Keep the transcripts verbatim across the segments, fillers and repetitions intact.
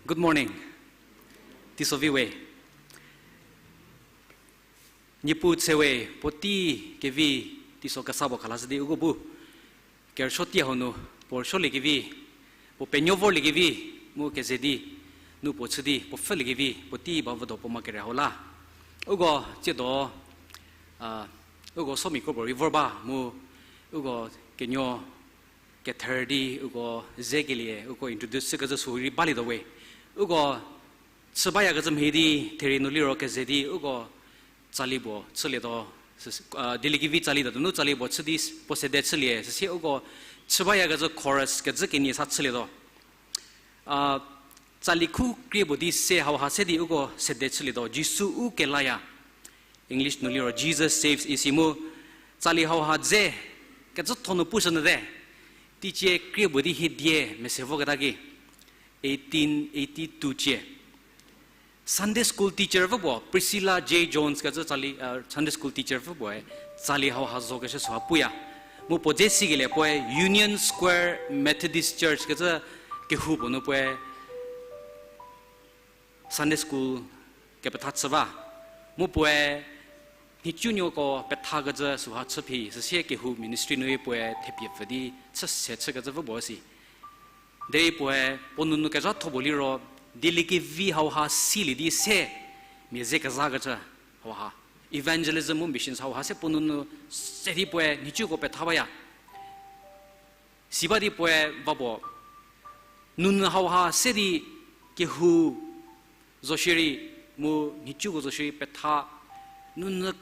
Good morning. Teiso vi we. Niepuu tse we, puotei kevi teiso kesa puo khalashü di uko bu kerüsuo tia hau nu, puo rüsuoliekevi, puo penuo vorliekevi, mu keze di, nu puo chü di puo pfhüliekevi puotei ba vüdo puo ma kere hau la. Uko tsiedo, a, uko somia kropuo rei vor ba mu, uko kenuo kether di uko zekelie uko introduce chükezhü sü rei balietuo we. Uko chü bayakecü mhie di, therie nu liro keze di uko tsali puo chülietuo, süs-, a, Dieliekevi tsali tuo donu tsali puo chü di s-, puo sede chülie, süsie uko chü bayakecü chorus kezhü kenie sa chülietuo. A, tsali khu krie puo di se hauha se di uko sede chülietuo, Jisu u kelaya. English nu liro Jesus saves isi mu, tsali hauha dze kecütho nu pushünyüte. Teicie krie puo di hie die mese voketa ki, eighteen eighty two cie. Sunday school teacher pfü puo, Priscilla J Jones kecü tsali, a, Sunday school teacher pfü puoe, tsali hauha zokeshü süha puya. Mu puo dze sikelie puoe Union Square Methodist Church kecü kehou puo nu puoe Sunday school kepetha chü ba. Mu puoe nhicunuoko pethakecü süha chü phi, süsie kehou ministry nu-e puoe thepie pfü di chü se chükecü pfü puo si. Derei puoe puo nunu kezhatho puo liro, Dieliekevi hauha silie di se, mia ze kezakecü hauha, evangelism mu missions hauha se puo nunu se di puoe nhicuko petha baya. Si ba di puoe va puo, nunu hauha se di kehou zo shierei, mu nhicuko zo shierei petha, nunu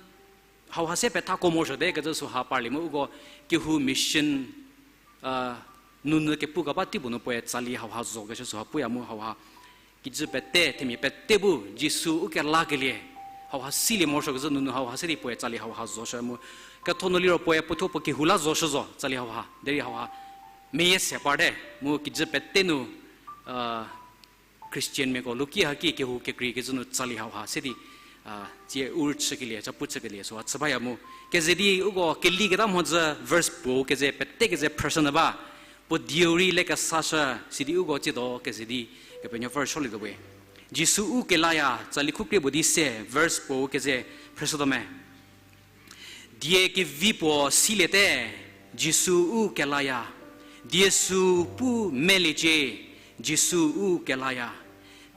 hauha se pethako morosuote kecü süha parlie mu uko kehou mission, a, nunu kepu keba tei puo nu puoe tsali hauha zokeshü süha puya mu hauha kijü pete, themia pete bu Jisu u kelakelie hauha silie morosuokecü nunu hauha se di puoe tsali hauha zoshü mu. Ketho nu liro puoe puothuo puo kehou la zoshü zo tsali hauha. Derei hauha meyie se parte mu kijü pete nu, a, Christianmiako luki haki kehou kekreikecü nu tsali hauha se di, a, tsie u rüchükelie, ca pu chükelie süha chü baya mu. Keze di uko keliketa mhodzü verse puo keze pete keze phrüshünyü ba. Puo dieu rei le kesashü, sidi uko tsiedo keze di Kepenuopfü rüsuolietuo we. Jisu u kelaya, tsali khu krie puo di se, verse puo keze phrüshütuo me. Die kevi puo siliete, Jisu u kelaya. Die sü pu meliecie, Jisu u kelaya.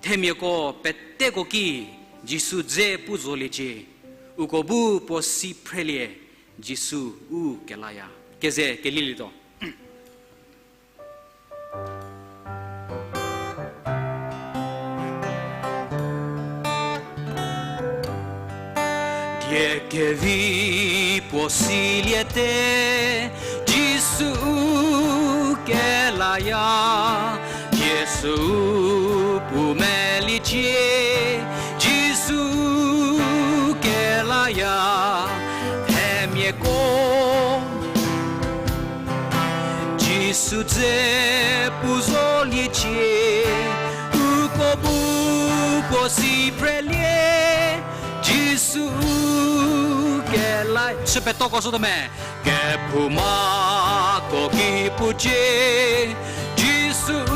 Themiako peteko ki, Jisu dze pu zoliecie. Uko bu puo si phrelie, Jisu u kelaya. Keze kelilietuo. Die kevi puo siliete, Jisu u kelaya. Die sü pu meliecie, Jisu u kelaya. Themiako Jisu dze pu zoliecie, uko bu puo si phrelie, Jisu u kela-, chü petoko shütuo me, kephoumako ki pucie, Jisu u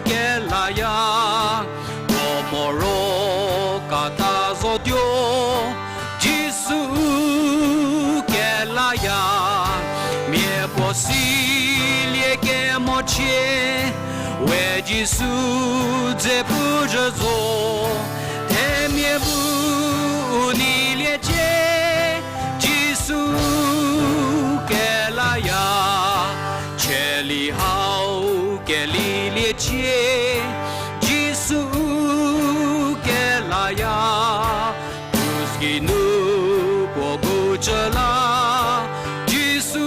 kelaya, puo moro kata zotuo, Jisu u kelaya, mia puo silie kemochie, we Jisu dze pu zhü zo, themia bu u neiliecie, Jisu u kelaya, cheli hau keliliecie, Jisu u kelaya, krus ki nu puo gucü la, Jisu u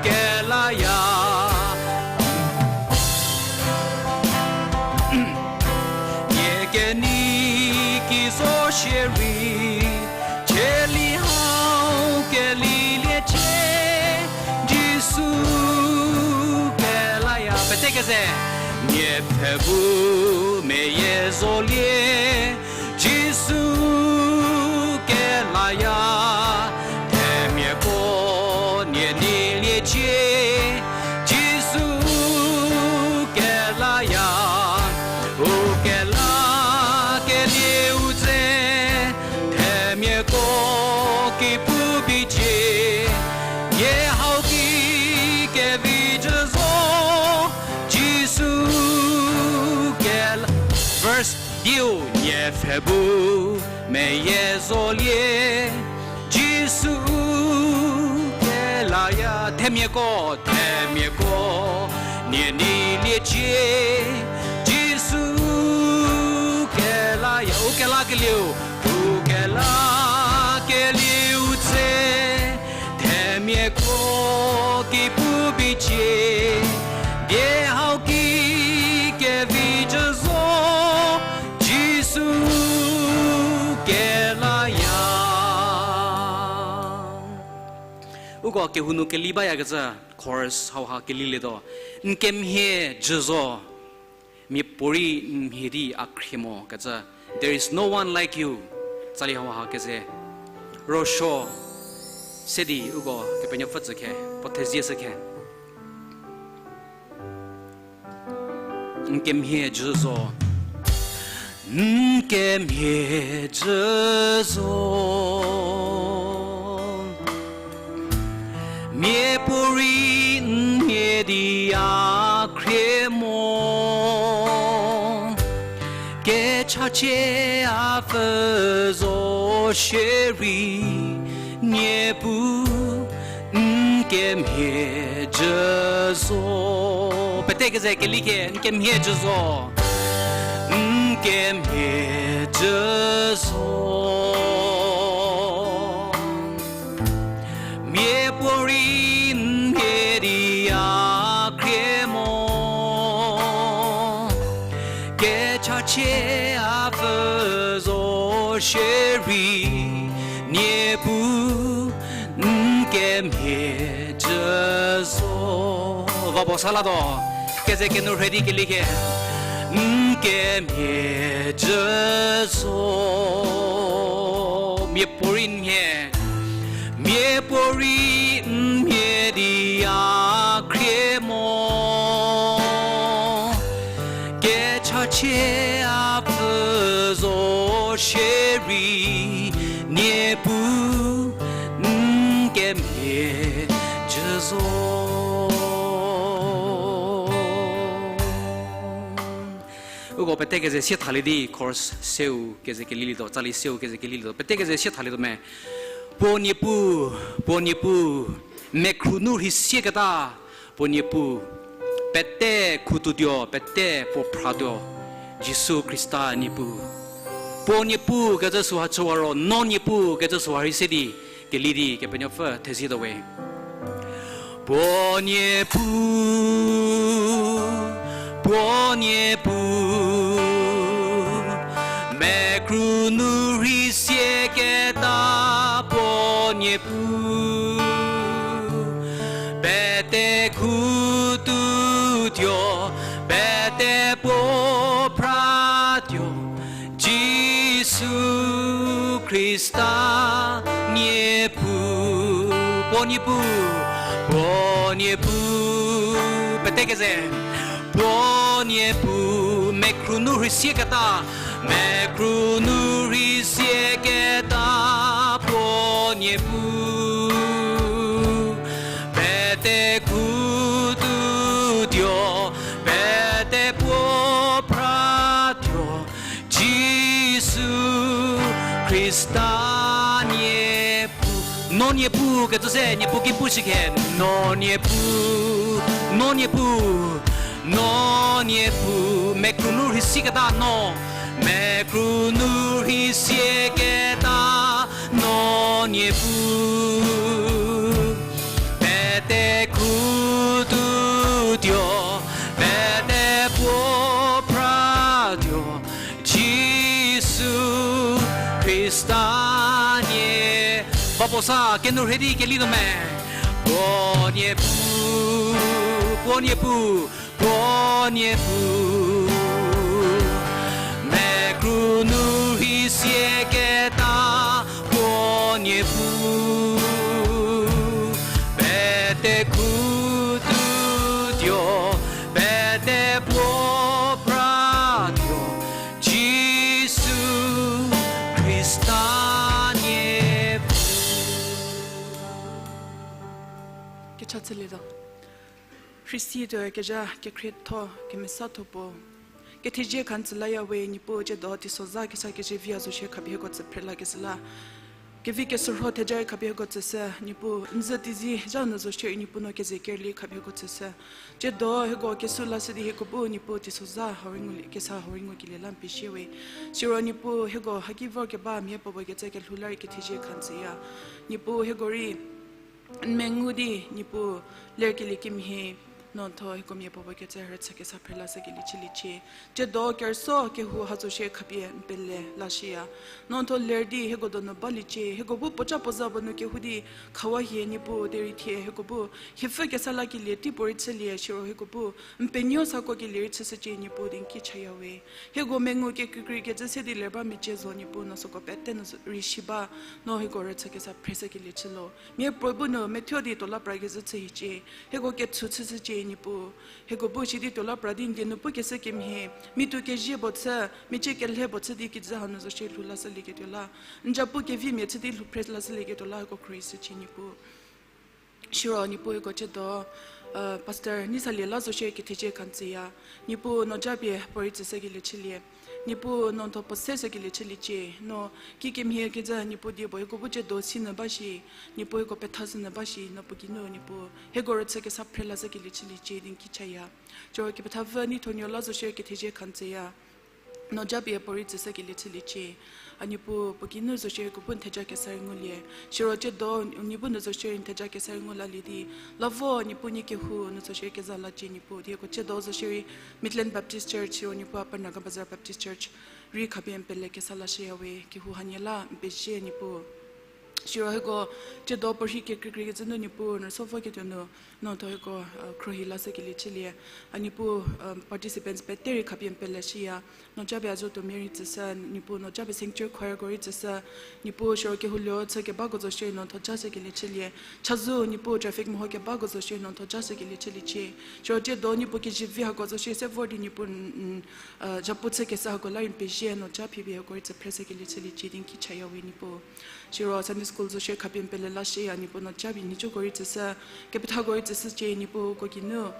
kelaya. Nie kenei ki zo shierei, cheli hau keliliecie, Jisu u kelaya. Pete keze, nie pfhe bu meyie zolie, Jisu u kelaya, themiako nie neiliecie, Jisu u kelaya, Ko ki pu bicie, nie hau ki kevi jü zo, Jisu kela. Verse diu, nie pfhe bu meyie zolie, Jisu kelaya. Themiako, themiako, nie neiliecie, Jisu kelaya. U kelakelieu, u kelakelieu tse, themiako ki pu bicie, die hau ki kevi jü zo, Jisu kelaya. Uko kehou nu keli bayakecü chorus hauha kelilietuo. N kemhie jü zo, miapuorei n mhie di a khrie mo kecü. There is no one like you. Tsali hauha keze. Rüsuo se di uko Kepenuopfü tsü khe, puo thezie shü khe. N kemhie jü zo. N kemhie jü zo. Miapuorei n mhie di a khrie mo. Kechachie a pfü zo shierei, Niepuu, n kemhie jü zo. Pete keze keli khe, n kemhie jü zo. N kemhie jü zo. Miapuorei n mhie di a khrie mo. Kechachie a pfü zo shierei, Niepuu, n kemhie jü zo. Va puo sa latuo, keze kenu rhei di keli khe. N kemhie jü zo. Miapuorei n mhie. Miapuorei n mhie di a khrie mo. Kechachie a pfü zo shierei, Niepuu, n kemhie jü zo. Uko pete keze sie thalie di chorus seu keze kelilietuo, tsali seu keze kelilietuo. Pete keze sie thalietuo me. Puo Niepuu, puo Niepuu, mekhru nu rhei sieketa, puo Niepuu, pete khutuotuo, pete puo phratuo, Jisu Khrista Niepuu. Puo Niepuu kecü süha chüwa ro, no Niepuu kecü süha rhei se di, keli di Kepenuopfü thezietuo we. Puo Niepuu, puo Niepuu, mekhru nu rhei sieketa puo Niepuu, pete khutuotuo, pete puo phratuo, Jisu Khrista Niepuu. Puo Niepuu, puo Niepuu, pete keze. Puo Niepuu, mekhru nu rhei sieketa, mekhru nu rhei sieketa puo Niepuu, pete khutuotuo, pete puo phratuo, Jisu Khrista Niepuu. No Niepuu kecü se Niepuu ki pu shikhe. No Niepuu, no Niepuu, no Niepuu, mekhru nu rhei sieketa no, mekhru nu rhei sieketa no Niepuu, pete khutuotuo, pete puo phratuo, Jisu Khrista Nie. Ba puo sa kenu rhei di kelituo me. Puo Niepuu, puo Niepuu, puo Niepuu, mekhru nu rhei sieketa puo Niepuu, pete khutuotuo, pete puo phratuo, Jisu Khrista Nie. Chülietuo. Khrista tuo kezha kekhrietho, kemesatho puo. Kethezie khan tsü laya we, Niepuu, tsiedo teisozha kesa kezie vi a zo shie khapie hieko tsü phrelakeshü la. Kevi kesorho theja rei khapie hieko tsüshü, Niepuu, n zü teizie zha nu zo shie Niepuu no keze kerlie khapie hieko tsüshü. Tsiedo hieko kesu lashü di hieko bu Niepuu teisozha hau rei ngulie, kesa hau rei ngukelie la n pezie we. Siro Niepuu hieko haki vorkeba mia puopuo kecü kelhou la rei kethezie khan tsüya. Niepuu hieko rei n mengu di Niepuu lerkelie kemhie, no n tho hieko mia puopuo kecü rüchü kesa phrelashükelie chüliecie. Tsiedo kerüsuo kehou ha zo shie khapie n pele lashüya. No n tho ler di hieko donu baliecie, hieko bu puoca puo za puo nu kehou di khawa hie Niepuu derei thie hieko bu hiepfü kesa lakelie tei puorei chülie, siro hieko bu n penuo sakokelie rei chüshücie Niepuu di n ki chaya we. Hieko mengu kekreikrei kecü se di ler ba mecie zo Niepuu no süko pete nu rei shi ba, no hieko rüchü kesa phreshükelie chülo. Mia puo bu nu methuo di tuo la pra kezhü chü hiecie, hieko ketsu chüshücie Niepuu. Hieko bu shi di tuo la pra di n die nu pukeshü kemhie, mi tuo kezie puo chü, michie kelhe puo chü di kijü hanu zo shie lhou lashülieketuo la, n zapu kevimia chü di lhou phrelashülieketuo la hieko khruohishücie Niepuu. Siro Niepuu hieko tsiedo, Pastor Neisalie la zo shie kethezie khan tsüya. Niepuu no japie puorei tsüshükelie chülie. Niepuu no n tho puo se shükelie chüliecie. No kikemhie kecü Niepuu die puo hieko bu tsiedo si nyü ba shi, Niepuu hieko pethashü nyü ba shi, no puo kinu Niepuu hieko rüchü kesa phrelashükelie chüliecie di n ki chaya. Siro kepethapfü Neithonuo la zo shie kethezie khan tsüya. No japie puorei tsüshükelie chüliecie. A Niepuu puo kinu zo shie hieko bu n theja kesa rei ngulie. Siro tsiedo Niepuu nu zo shie rei n theja kesa rei ngu lalie di, la vo Niepuu nie kehou nu zo shie rei keza lacie Niepuu di hieko tsiedo zo shie rei Midland Baptist Church, siro Niepuu Upper Naga Bazar Baptist Church rei khapie n pele kesa lashüya we, kehou hanie la n pezie Niepuu. Siro hieko tsiedo puorhi kekreikrei kecü nu Niepuu n rüsuo voketuo nu, no n tho hieko khruohi lashükelie chülie. A Niepuu, participants pete rei khapie n pele shüya. No japie a zo tuo mia rei tsüshü, Niepuu no japie sanctuary choirko rei tsüshü, Niepuu siro kehou lio chü kebako zo shie rei no n tho jashükelie chülie. Chazou Niepuu traffic meho kebako zo shie rei no n tho jashükelie chüliecie. Siro tsiedo Niepuu kezivi hako zo shie rei se vor di Niepuu n, n, zhapu chükeshü hako la rei n pezie, no ja phipie hako rei tsü phreshükelie chüliecie di n ki chaya we Niepuu. Siro Sunday school zo shie rei khapie n pele lashüya Niepuu no japie nhicuko rei tsüshü, kepethako rei tsüshücie Niepuu uko kinu.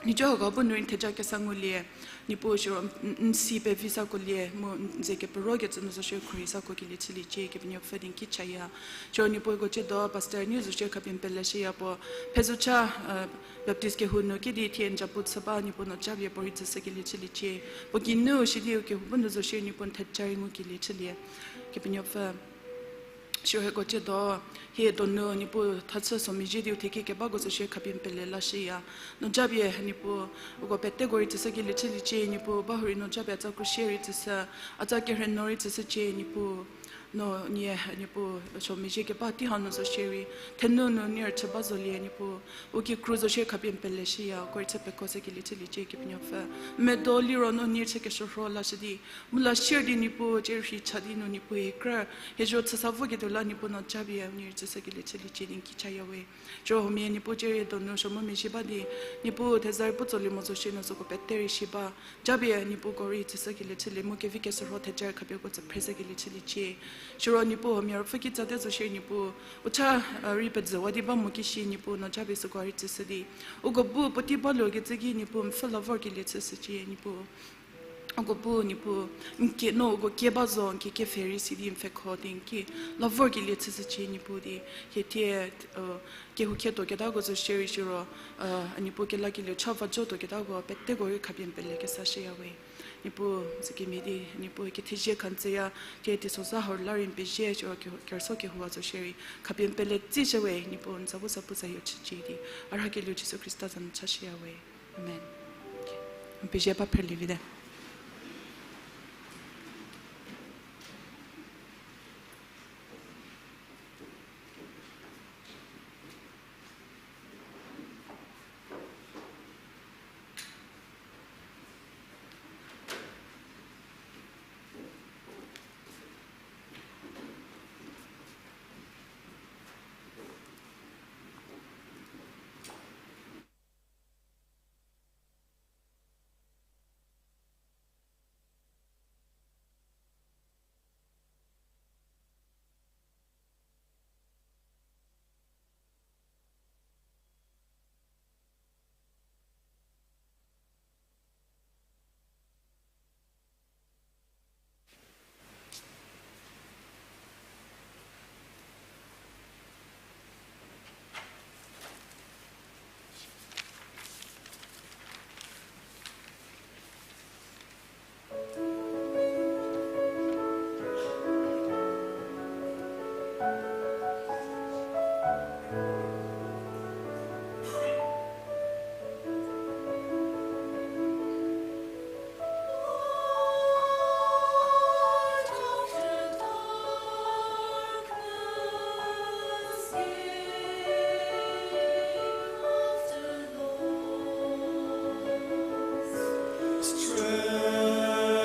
Nhicu hako bu nu rei n theja kesa ngulie, Niepuu siro n, n, n si pevi sakolie mu n ze kepero kecü nu zo shie rei khruohi sakokelie chüliecie, Kepenuopfü di n ki chaya. Siro Niepuu uko tsiedo Pastor Neiu zo shie rei khapie n pele shüya puo, Phezucha Baptist kehou nu kidi thie n japu chü ba Niepuu no japie puorei tsüshükelie chüliecie. Puo kinu shi di u kehou bu nu zo shie rei Niepuu n theja rei ngukelie chülie, Kepenuopfü. Siro hieko tsiedo, hie donu Niepuu thachü somezhie di u theki kebako zo shie rei khapie n pele lashüya. No japie Niepuu, uko peteko rei tsüshükelie chüliecie Niepuu, bahurei no japie atsa krusie rei tsüshü, atsa kerhei no rei tsüshücie Niepuu. No nie Niepuu somezhie keba tei hanu zo shie rei, thenu nu nie rüchü ba zolie Niepuu, u kikru zo shie rei khapie n pele shüya, uko rei chü peko shükelie chüliecie Kepenuopfü. Medo liro no nie chü keshürho lashü di, mu la share di Niepuu, cierhei cha di nu Niepuu hie krü, hie zho chüsa voketuo la Niepuu no japie nie rei tsüshükelie chüliecie di n ki chaya we. Siro huomia Niepuu cierhei donu suo mu mezhie ba di, Niepuu theza rei pu tsolie mo zo shie no süko pete rei shi ba, japie Niepuu uko rei tsüshükelie chülie mu kevi keshürho theja rei khapie uko tsü phreshükelie chüliecie. Siro Niepuu huomia ruopfü kitsa te zo shie Niepuu, u cha rei pezüwa di ba mo ki shi Niepuu no japie süko rei tsüshü di, uko bu puotei baluo kecü ki Niepuu n pfhü la vorkelie chüshücie Niepuu. Uko bu Niepuu, n kie no uko kie ba zo, n kie kepfhe rei si di n pfhekho di n ki la vorkelie chüshücie Niepuu di, hie thie kehou khie tuo ketako zo shie rei siro, a Niepuu kelakelieu cha va jo tuo ketako peteko rei khapie n pele kesa shüya we. Niepuu, zükemhie di Niepuu kethezie khan tsüya, thie teisozha hau la rei n pezie siro ke- kerüsuo kehou a zo shie rei khapie n pele tsüshü we. Niepuu n za bu za pu za yo chücie di, a rhakelieu Jisu Khrista za nu cha shüya we. Amen. N pezie ba phrelievi te.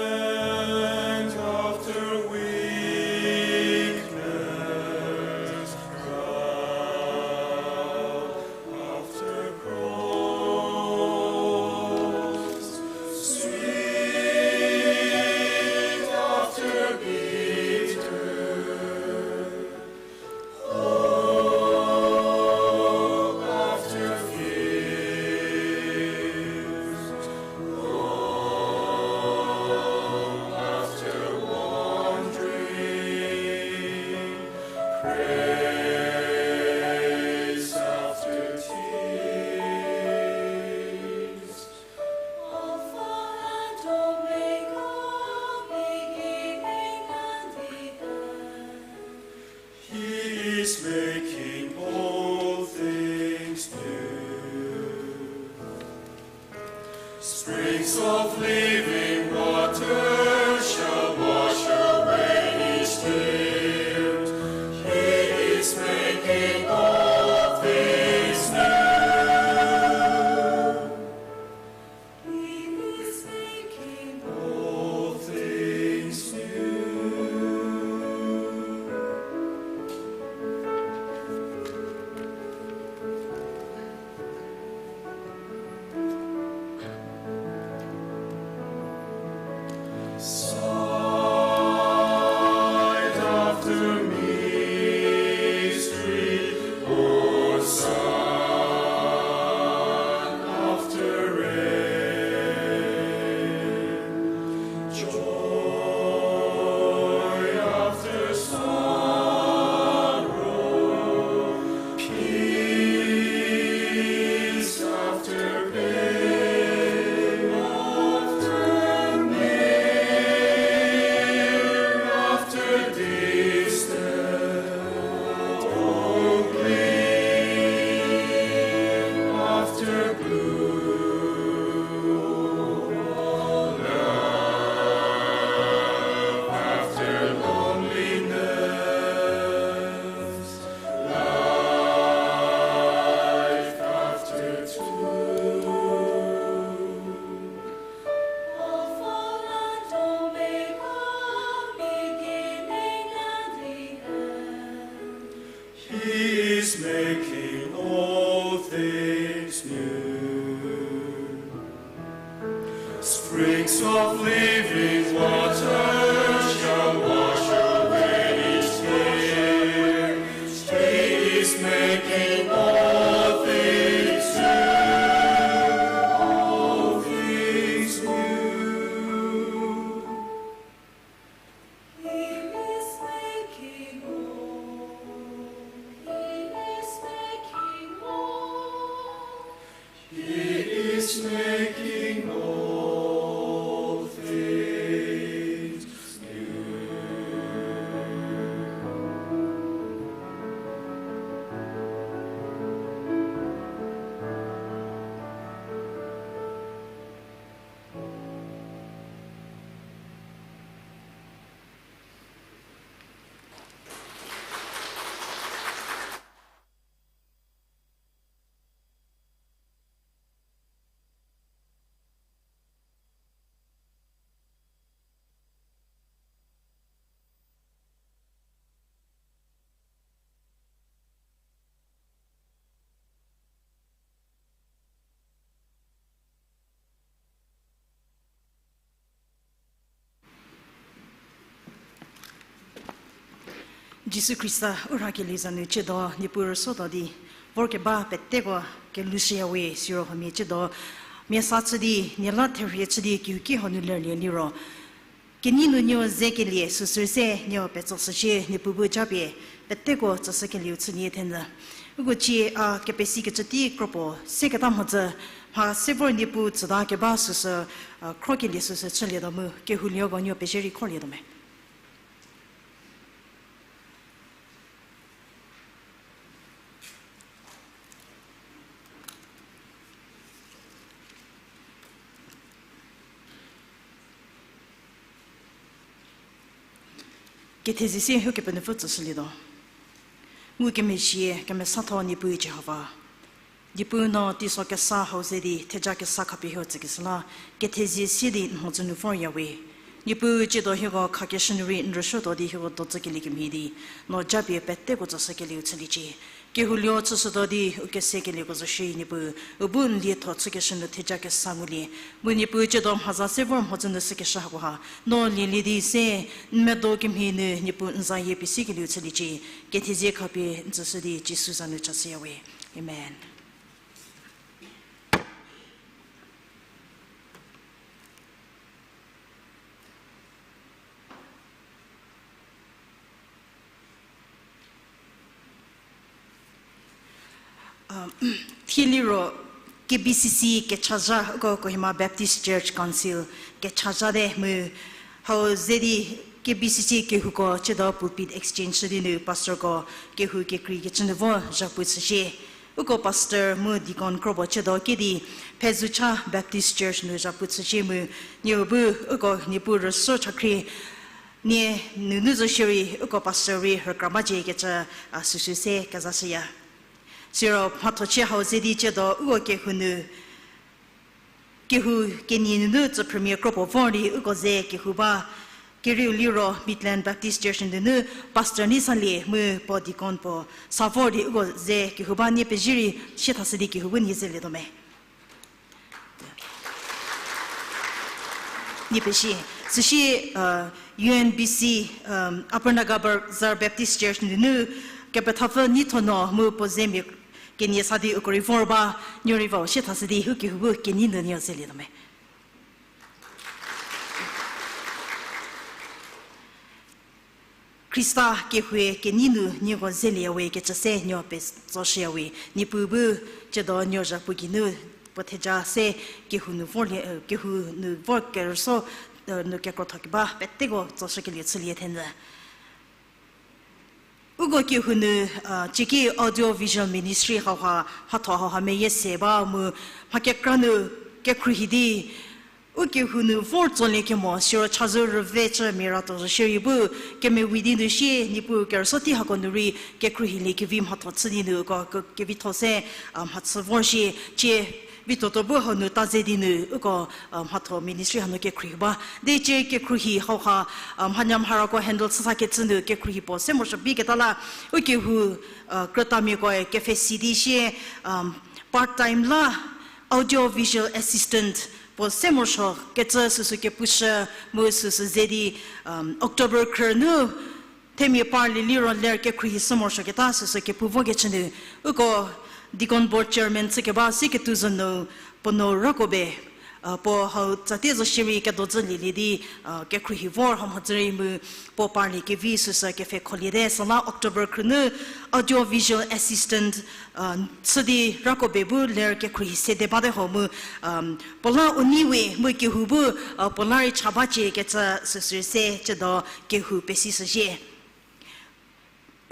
Strength after weakness, crown after cross, sweet after bitter, hope after fears, hope after wandering, grace after tears. Alpha and Omega, beginning and the end. He is making all things new. Springs of living water shall wash away each tear. He is making all things new. He is making all things new. Sight after mystery, or sun after rain, joy after sorrow, peace after pain, after near, after distant, oh, gleam after gloom, love after loneliness, life after tomb. Alpha and Omega, beginning and the end. He is making all things new. Springs of living water shall wash away each tear. He is making all things new, all things new. He is making all, He is making all, He is making all things new. Jisu Khrista u rhakelie za nu chüdo, Niepuu rüsotuo di vorkeba peteko kelushüyawe siro huomia chüdo, mia sa chü di, nie la therhie chü di kehouki hau nu lerlie liro, kenei nu nieko ze kelie süsü se nieko petsoshücie, Niepuu bu japie peteko tsüshükelieu chünie thenyü. Uko cie a kepesikecü tei kropuo seketa mhodzü, mha se vor Niepuu tsüta keba süsü, a, khrokelie süsü chülietuo mu, kehoulieko nieko pezie rei khorlietuo me. Kethezie sie Ukepenuopfü tsüshülietuo. Ngukemezhie kemesatho Niepuu Jihova. Niepuu no teiso kesa hau ze di theja kesa khapie hie tsükeshü la, kethezie sie di n mhodzü nu voryawe. Niepuu tsiedo hieko khakeshü nu rei n rüsuotuo di hieko dodzükelie kemhie di, no japie peteko tsüshükelieu chüliecie. Kehoulie-o chüshütuo di u kesekelieko zo shierei Niepuu, u bu n lietho chükeshü nu theja kesa ngulie. Mu Niepuu tsiedo mhaza se vor mhodzü nu sükeshü hakoha, no lielie di se, n medo kemhie nu Niepuu n zayie pie sikelieu chüliecie. Kethezie khapie n tsüshü di Jisu za nu chashüyawe. Amen. Thie liro K B C C kechazha, uko Kohima Baptist Church Council kechazha te mu hau ze di K B C C kehouko tsiedo pulpit exchange shü di nu pastorko kehou kekreikecü nu vo zhapu chüshie. Uko pastor mu deacon kropuo tsiedo kedi Phezucha Baptist Church nu zhapu chüshie mu nieu bu uko Niepuu rüsuo chakhrie nie nunu zo shierei uko pastor rei rükra baciekecü, a, süsü se kezashüya. Siro mhathochie hau ze di tsiedo uko kehou nu, kehou kenie nunu tsüphrümia kropuo vor di uko ze kehou ba, kerieu liro Midland Baptist Church nunu pastor Neisalie mu puo deacon puo sa vor di uko ze kehou ba. Nie pezie rei sie thashü di kehou bu nie zelietuo me. Nie pezie. Süsie, uh, U N B C, um, Upper Naga Bazar Baptist Church nunu kepethapfü Neithono mu puo zemia kenie sa di uko rei vor ba, nuo rei vau sie thashü di u kehou bu kenei nu nie zelietuo me. Khrista kehoue kenei nu nieko zelieyawe kecü se nuo petsoshüyawe. Niepuu bu tsiedo nuo zhapu geinu puo theja se kehou nu vor, kehou nu vor kerüsuo, uh, nu kekrotho keba peteko tsoshükelie chülie thenyü. Uko kehou nu, uh, cieki audio visual ministry hauha, mhatho hauha meyie se ba mu mha kekra nu kekhruohi di u kehou nu vor tsolie kemo siro chazou rüve cü mia ratuo zo shierei bu kemevi di nu sie Niepuu kerüsuo tei hako nu rei kekhruohilie kevi mhatho chü di nu uko ke-, kevitho se, uh, mhachü vor shie. Tsie vituotuo bu hau nu ta ze di nu uko, uh, mhatho ministry hanu kekhruohi ba. Di tsie kekhruohi hauha, uh, mhanyamharako handle chüsakecü nu kekhruohi puo se morosuo biketa la u kehou, uh, krütamiakoe kepfhesi di sie, um, part time la audio visual assistant puo se morosuo kecü süsü kepushü mu süsü ze di, um, October khrü nu themia parlie liro ler kekhruohi se morosuoketa süsü kepu vokecü nu uko deacon board chairman chükeba Siketuzo nu puo nou Rakobe, uh, puo hau tsatie zo shierei kedodzü lielie di, uh, kekhruohi vor hau mhodzü rei mu puo parlie kevi süsü kepfhekholie te. Süla October khrü nu audio visual assistant, uh, chü di Rakobe bu ler kekhruohi sede bate ho mu, um, puo la u nei we mu kehou bu, uh, puo la rei cha bacie kecü süsü se tsiedo kehou pesishüzhie.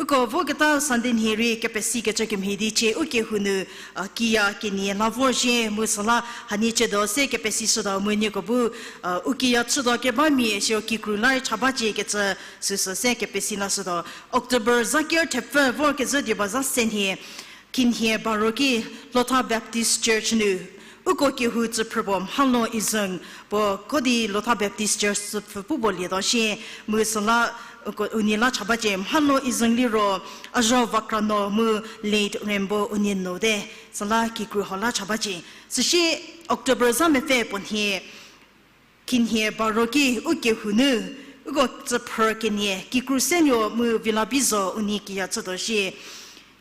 Uko voketa Sunday nhie rei kepesikecü kemhie di cie u kehou nu, uh, kiya kenie la vorzhie mu süla hanie tsiedo se kepesishütuo mu nieko bu, uh, u kiya chütuo kebamia siro kikru la rei cha bacie kecü süsü se kepesi lashütuo. October za ker thepfü vorkezhü die ba za se nhie, khinhie baro ki Lotha Baptist Church nu uko kehou tsüphrü puo Mhalo Izeng puo ko di Lotha Baptist Church tsüphrü pu puo lietuo shie mu süla uko unie la cha bacie. Mhalo Izeng liro Azho Vakrano mu late Rainbow unie nou te, süla kikru hau la cha bacie. Süsie October za mepfü puo nhie khinhie baro ki u kehou nu uko tsüphrü kenie kikru senuo mu Vilabizo unie kiya chütuo shie.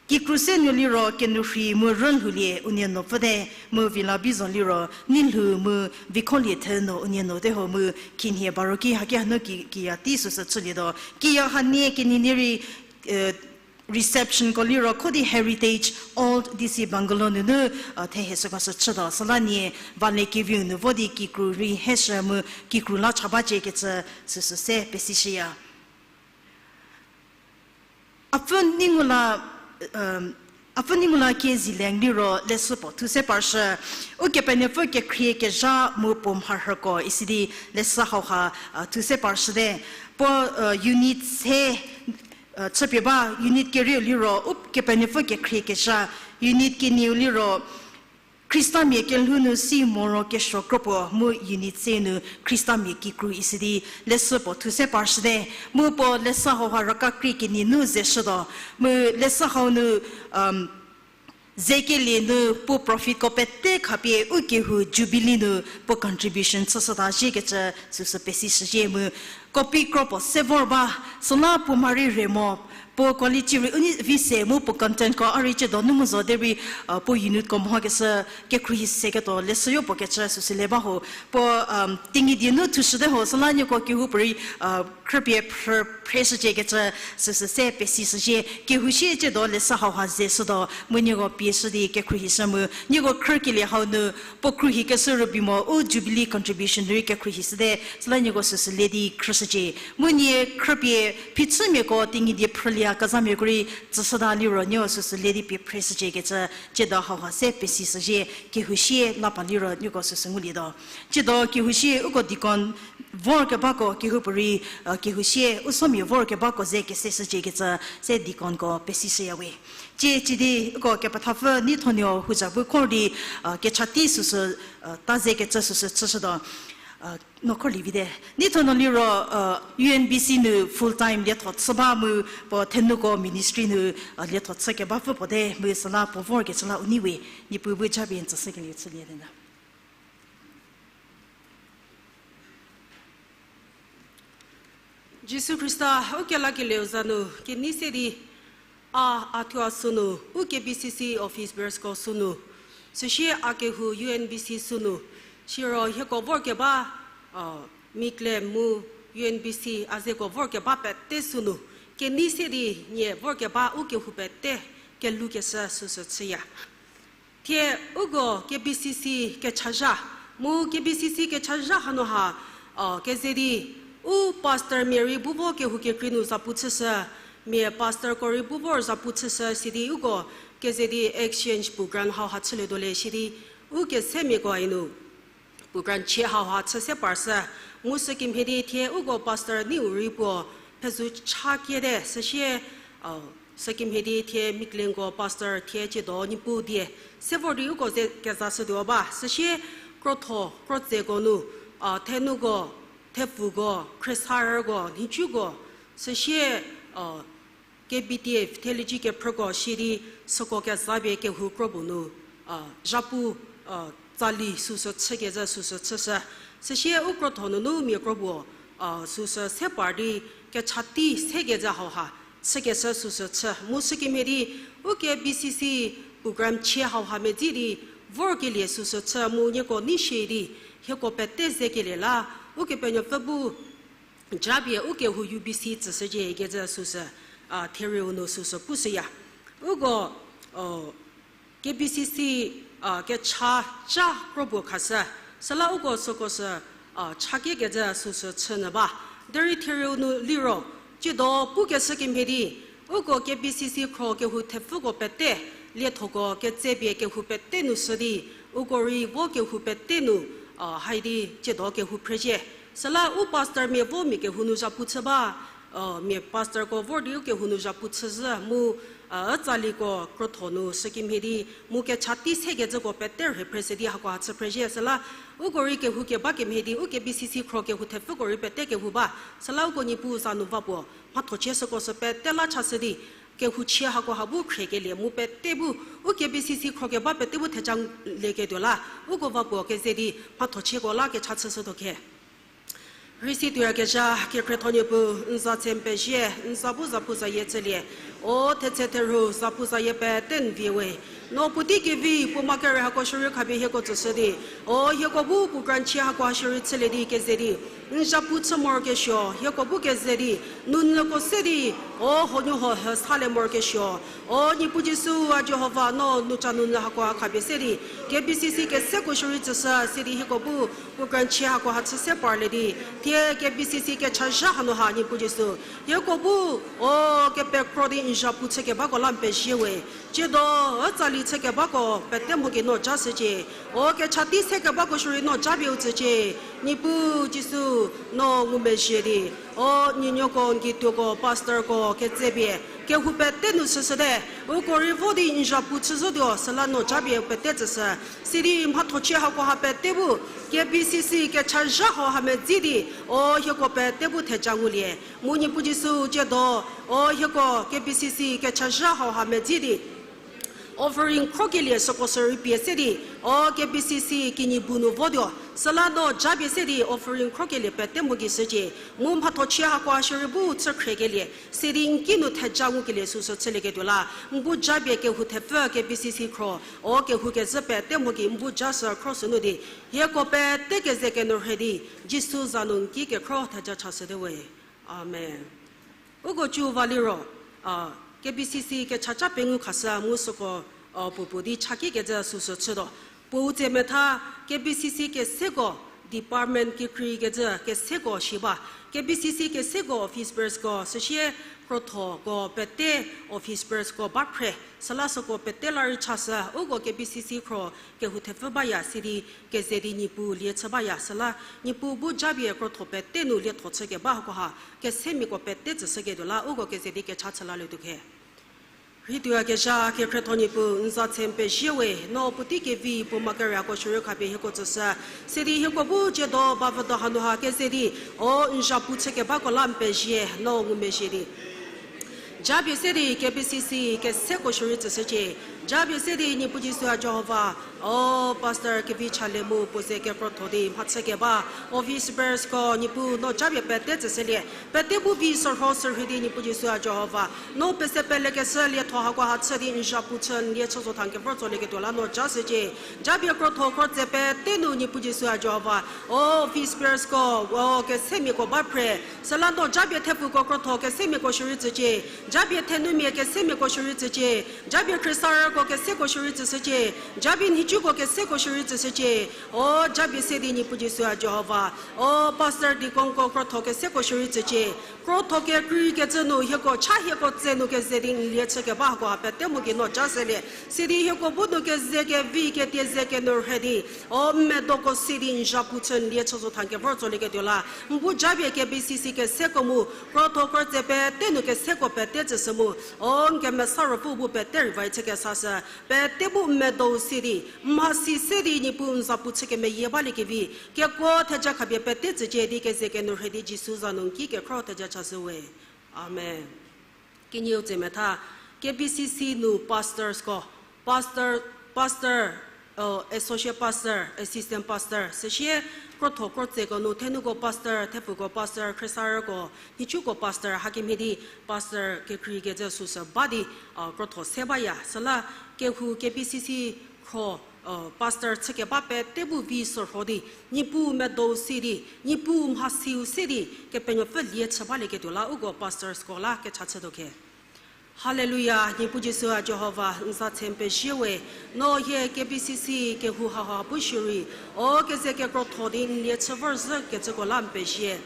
Kikru senuo liro Kenurhi mu Rülhoulie unie nou pfüte, mu Vilabizo liro Neilhou mu Vikholie thenu unie nou te ho mu khinhie baro ki haki hanu ki, kiya tei süsü chülietuo. Kiya hanie kenie nie rei, eh, reception ko liro kho di Heritage Old D C Bungalow nunu, uh, thehie süko sü chütuo. Süla nie vale keviu nu vo di kikru rei heshü mu kikru la cha bacie kecü süsü se pesishüya. Apfü nei ngu la, um, Apfü Neimuola Kezileng liro leshü puo thu se parshü. Ukepenuopfü kekhrie kezha mu puo mharhüko isi di leshü hauha, a, thu se parshüte. Puo, a, unit se, a, chüpie ba, unit kerieu liro Ukepenuopfü kekhrie kezha, unit kenieu liro Khristamia kelhou nu si moro kesuo kropuo mu unit se nu Khristamia kikru isi di leshü puo thu se parshüte. Mu puo leshü hauha raka krie kenie nu zeshütuo. Mu leshü hau nu, um, zekelie nu puo profitko pete khapie ukehou Jubilee nu puo contribution chüshüta ziekecü süsü pesishüzhie mu copy kro puo se vor ba, süla puo mari re mo, puo quality rei u nei vi se mu puo contentko a rei ciedo nu mu zo derei, a, puo unitko mhokeshü kekhruohi seketuo leshüyo puokecü süsü le ba ho. Puo, um, Tenyidie nu thushüte ho, süla nieko kehoupuorei, a, khrüpie phrü phreshüciekecü süsü se pesishüzhie. Kehou sie ciedo leshü hauha zeshütuo mu nieko pieshü di kekhruohishü mu nieko khrükelie hau nu puo khruohikeshü rübei mo u Jubilee contribution rei kekhruohishüte, süla nieko süsü le di khrüshücie. Mu nie khrüpie phichümiako Tenyidie phrülie kezhamiako rei tsüshüta liro nieko süsü le di pie phreshüciekecü ciedo hauha se pesishüzhie. Kehou sie la pa liro nieko süsü ngulietuo. Ciedo kehou sie uko deacon vorkebako kehoupuorei, a, kehou sie u somia vorkebako ze keseshüciekecü se deaconko pesishüyawe. Cie cie di uko kepethapfü Neithonio Huzabu khor di, a, kechatei süsü, a, ta zekecü süsü chüshütuo. A, no khor lievite. Neithonuo liro, a, U N B C nu full time lietho chü ba mu puo thenuko ministry nu, a, lietho chükebapfü puo te mu süla puo vorkecü la u nei we, Niepuu bu japie n tsüshükelie chülie te na. Jisu Khrista, u kelakelieu za nu kenei se di, a, a thuo a sünu, u K B C C office bearersko sünu, süsie a kehou U N B C sünu, siro hieko vorkeba, a, Mikle mu U N B C a zeko vorkeba pete sünu, kenei se di nie vorkeba u kehou pete kelhoukeshü süsü chüya. Thie uko K B C C kechazha, mu K B C C kechazha hanu ha, a, keze di, u pastormia rei bu vo kehou kekrei nu zapu chüshü, mia pastorko rei bu vor zapu chüshü sidi uko keze di exchange program hauha chülietuo le sidi, u kesemiako inu program chie hauha chü se parshü, mu sükemhie di thie uko pastor neiu rei puo phezou cha kiete, süsie, a, sükemhie di thie Miklenko pastor thie ciedo Niepuu die se vor di uko ze kezashütuo ba, süsie krotho, krotseko nu, a, thenuko, thepfuko, khriesarüko, nhicuko, süsie, a, K B T F, theology kephrüko sidi süko kezapie kehou kro puo nu, a, zhapu, a, tsali süsü chükecü süsü chüshü. Süsie u krotho nunu mia kro puo, a, süsü se par di kechatei sekecü hauha chükeshü süsü chü. Mu sükemhie di u K B C C program chie hauha medzi di vorkelie süsü chü mu nieko nei shie di hieko pete zekelie la Ukepenuopfü bu japie u kehou U B C tsüshücie ikecü süsü, a, therieu nu süsü pushüya. Uko, o, K B C C, a, kecha cha kro puo khashü, süla uko süko sü, a, chakiekecü süsü chünyü ba. Derei therieu nu liro, ciedo pukeshü kemhie di, uko K B C C khro kehou thepfuko pete, liethoko ketsepie kehou pete nu shü di, uko rei vo kehou pete nu, a, haidi ciedo kehou phrezhie. Süla u pastormia vo mia kehou nu zhapu chü ba, a, mia pastorko vor di u kehou nu zhapu chüzhü mu, a, tsaliko krotho nu sükemhie di, mu kechatei sekecüko pete rhe phreshü di hako ha chü phrezhie. Süla uko rei kehou keba kemhie di u K B C C khro kehou thepfuko rei pete kehou ba. Süla uko Niepuu za nu va puo mhathochie süko sü pete la chashü di, kehou chie hako ha bu khriekelie mu pete bu, u K B C C khro keba pete bu theja lieketuo la, uko va puo keze di mhathochieko la kecha chüshütuo khe. Rei si tuoyakezha kekhrietho Niepuu, n za tse n pezie, n za bu zapuzayie chülie. O thetse therhu zapuzayie pete n vie we. No puotei kevi puo ma kere hako shürei khapie hieko tsüshü di, o hieko bu puo kranchie hako ha shürei chülie di keze di n zapu chü morokesuo, hieko bu keze di nunüko se di, o honuho hü salie morokesuo. O Niepuu Jisu a Jihova, no nu ca nunü hako ha khapie se di K B C C keseko shürei tsüshü, sidi hieko bu puo kranchie hako ha chü se parlie di, thie K B C C kechazha hanu ha Niepuu Jisu, hieko bu, o kepekro di n zapu chükebako la n pezie we. Tsiedo ütsali chükebako pete mho gei no ja shücie. O kecha tei sekebako shürei no japie u tsücie. Niepuu Jisu, no ngumezhie di, o nuonuoko, n kituoko, pastorko ketsepie kehou pete nu shüshüte. Uko rei vo di n zapu chü zotuo, süla no japie pete tsüshü. Sidi mhathochie hako ha pete bu K B C C kechazha hau ha medzi di, o hieko pete bu theja ngulie. Mu Niepuu Jisu, tsiedo, o hieko K B C C kechazha hau ha medzi di offering khrokelie süko sürei pie se di, o K B C C kinyi bu nu votuo, süla no japie se di offering khrokelie pete mho gei shücie. Mu mhathochie hako ha shürei bu chükhrekelie, sidi n ki nu theja ngukelie süsü chülieketuo la n bu japie kehou thepfü K B C C khro, o kehou kezhü pete mho gei n bu ja sü khro sünu di, hieko pete keze kenu rhe di, Jisu za nu n ki kekhro theja chashüte we. Amen. Uko cü va liro, a, K B C C kechaca pengou khashü mu süko, a, puopuo di chaki kecü süsü chütuo. Puo u tse metha K B C C keseko department kekreikecü keseko shi ba. K B C C keseko office bearersko, süsie krothoko pete office bearersko ba phre. Süla süko pete la rei chashü, uko K B C C khro kehou thepfü baya sidi keze di Niepuu lie chü baya süla, Niepuu bu japie krotho pete nu lietho chükeba hako ha, kesemiako pete tsüshüketuo la uko keze di kecha chü lalietuo khe. Rheituoyakezha kekhrietho Niepuu, n za tse n pezie we, no puotei kevi puo ma kere hako shürei khapie hieko tsüshü, sidi hieko bu tsiedo bavüdo hanu ha keze di, o n zapu chükebako la n pezie, no ngumezhie di japie se di K B C C keseko shürei tsüshücie. Japie se di Niepuu Jisu a Jihova, o pastor kevi chalie mu puo ze kekrotho di mhachükeba office bearersko, Niepuu no japie pete tsüshülie. Pete bu vi sürho sürhei di Niepuu Jisu a Jihova, no pese pelekeshü lietho hako ha chü di n zapu chü n lie chü zo tha n kevor tsolieketuo la no ja shücie. Japie krotho krotse pete nu Niepuu Jisu a Jihova, o office bearersko, o kesemiako ba phre. Süla no japie thepfuko krotho kesemiako shürei tsücie. Japie thenumia kesemiako shürei tsücie. Japie khriesarüko keseko shürei tsüshücie. Japie nhicuko keseko shürei tsüshücie. O japie se di Niepuu Jisu a Jihova, o pastor deaconko krotho keseko shürei tsücie. Krotho kekreikecü nu hieko cha hieko tse nu keze di n lie chükeba hako ha pete mu gei no ja shülie. Sidi hieko bu nu keze kevi ketie ze kenu rhe di, o n medoko si di n zapu chü n lie chü zo tha n kevor tsolieketuo la n bu japie K B C C keseko mu krotho krotse pete nu keseko pete tsüshü mu, o n kemesa ruopfü bu pete revive chükesashü, pete bu n medou si di, n mhasi se di Niepuu n zapu chü kemeyie baliekevi kekuo theja khapie pete tsücie di keze kenu rhe di Jisu za nu n ki kekhro theja chashü we. Amen. Kenieu tse metha, K B C C nu pastorsko, pastor, pastor, associate pastor, assistant pastor, süsie krotho krotseko nu thenuko pastor, thepfuko pastor, khriesarüko, nhicuko pastor, hakemhie di pastor kekreikecü süsü ba di, krotho se baya. Süla kehou K B C C khro pastor chükeba pete bu vi sürho di, Niepuu medou si di, Niepuu mhasiu se di Kepenuopfü lie chü balieketuo la uko pastorsko la kecha chütuo khe. Haleluya, Niepuu Jisu a Jihova, n za tse n pezie we, no hie K B C C kehou haha bu shirei, o keze kekrotho di n lie chü vorzhükecüko la n pezie.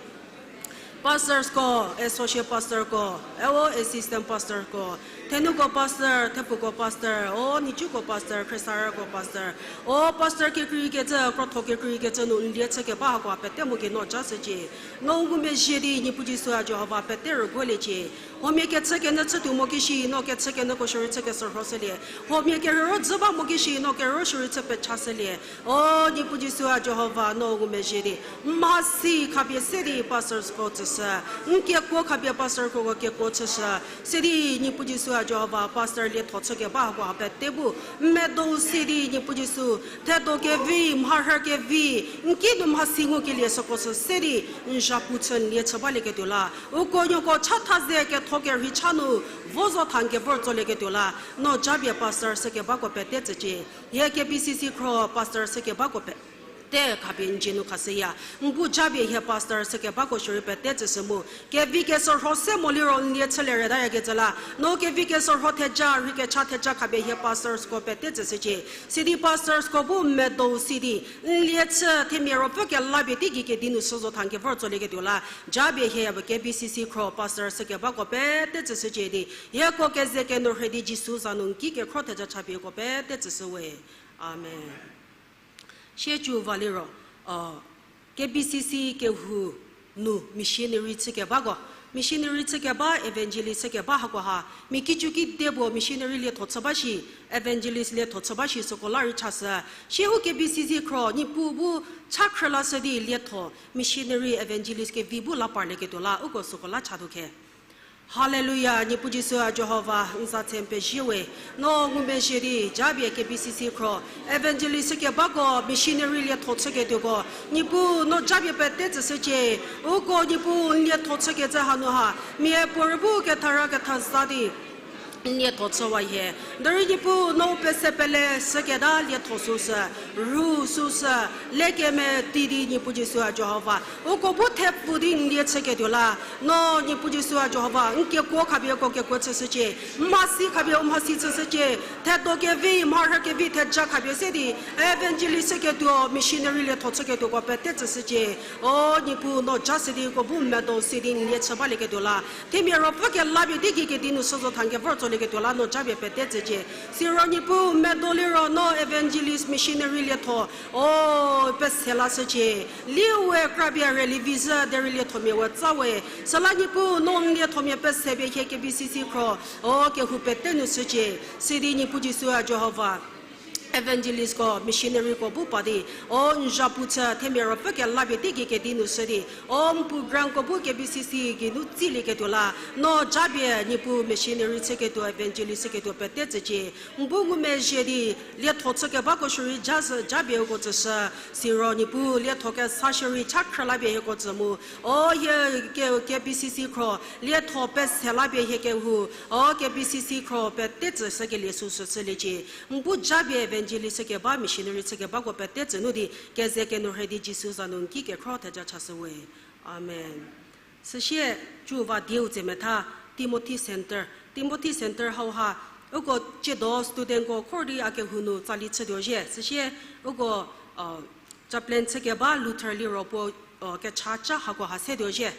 Pastorsko, associate pastorko, o assistant pastorko, thenuko pastor, thepfuko pastor, o nhicuko pastor, khriesarüko pastor, o pastor kekreikecü, krotho kekreikecü nu n lie chükeba hako pete mu gei no ja shücie. No ngumezhie di Niepuu Jisu a Jihova pete rüguoliecie. Huomia kechükenyü chütuo mo kishi, no kechükenyüko shirei chü kesürhoshülie. Huomia kerüro dzü ba mo kishi, no kerüro shirei chü pechashülie. O Niepuu Jisu a Jihova, no ngumezhie di n mhasi khapie se di pastorsko tsüshü, n kekuo khapie pastorko kekuo chüshü, sidi Niepuu Jisu Jihova, pastor lietho chükeba hakoha pete bu n medo si di Niepuu Jisu, thedo kevi, mharhü kevi, n ki nu mhasi ngukelie süko sü se di n zhapu chü n lie chü balieketuo la, uko nuoko chatha ze ketho kerhei cha nu vo zo tha n kevor tsolieketuo la, no japie pastor sükebako pete tsücie. Hie K B C C khro pastor sükebako pete khapie n dzie nu khashüya. N bu japie hie pastor sükebako shierei pete tsüshü mu, kevi keshürho se mo liro n lie chülie rütayakecü la, no kevi keshürho theja, rhei kecha theja khapie hie pastorsko pete tsüshücie. Sidi pastorsko bu n medo si di n lie chü themia ruopfü kelapie teigei kedi nu shü zo tha n kevor tsolieketuo la, japie hie K B C C khro pastor sükebako pete tsüshücie di, hieko keze kenourhei di Jisu za nu n ki kekhro theja chapie uko pete tsüshüwe. Amen. Siecü va liro, K B C C kehou nu missionary chükebako, missionary chükeba, evangelist chükeba hakoha mia kicu kide puo missionary lietho chü ba shi, evangelist lietho chü ba shi süko la rei chashü. Sie u K B C C khro Niepuu bu cha khrülashü di lietho missionary, evangelist kevi bu la parlieketuo la uko süko la chatuo khe. Haleluya, Niepuu Jisu a Jihova, n za tse n pezie we. No ngumezhie di japie K B C C khro evangelist chükebako, missionary lietho chüketuoko, Niepuu no japie pete tsüshücie. Uko Niepuu n lietho chükecü hanu ha mia puorei bu kethara kethaza di n lietho chüwa hie. Derei Niepuu no pese pele shüketa lietho süsü, rhu süsü, lekeme ti di Niepuu Jisu a Jihova, uko bu thepfu di n lie chüketuo la, no Niepuu Jisu a Jihova, n kekuo khapie uko kekuo chüshücie, mhasi khapie u mhasi chüshücie, thedo kevi, mharhü kevi theja khapie se di evangelist chüketuo, missionary lietho chüketuoko pete tsüshücie. O Niepuu no ja si di uko bu medo si di n lie chü balieketuo la, themia ruopfü kelapie teigei kedi nu shü zo tha n kevor tsolieketuo la no japie pete tsücie. Siro Niepuu medo liro no evangelist, missionary lietho, o, pese lashücie. Liwe krapie rüli vi zhü derei liethomia we tsa we. Süla Niepuu no n liethomia pesepie hie K B C C khro, o, kehou pete nu shücie. Sidi Niepuu Jisu a Jihova, evangelistko, missionaryko bu pa di, o n zhapu chü themia ruopfü kelapie teigei kedi nu shü di, o n pu grantko bu K B C C geinu tsilieketuo la, no japie Niepuu missionary chüketuo, evangelist chüketuo pete tsücie. N bu ngumezhie di lietho chükebako shierei ja sü japie uko tsüshü, siro Niepuu lietho kesa shierei cha khrüla pie hieko tsü mu, o hie K B C C khro lietho pese la pie hie kehou, o K B C C khro pete tsüshükelie süsü chüliecie. N bu japie evangelist chükeba, missionary chükebako pete tsü nu di keze kenourhei di Jisu za nu n ki kekhro theja chashüwe. Amen. Süsie, cü va dieu tse metha, Timothy Center. Timothy Center hauha, uko tsiedo studentko khor di a kehou nu tsali chütuo zhie. Süsie, uko chaplain chükeba Luther liro puo kecha cha hako ha setuo zhie.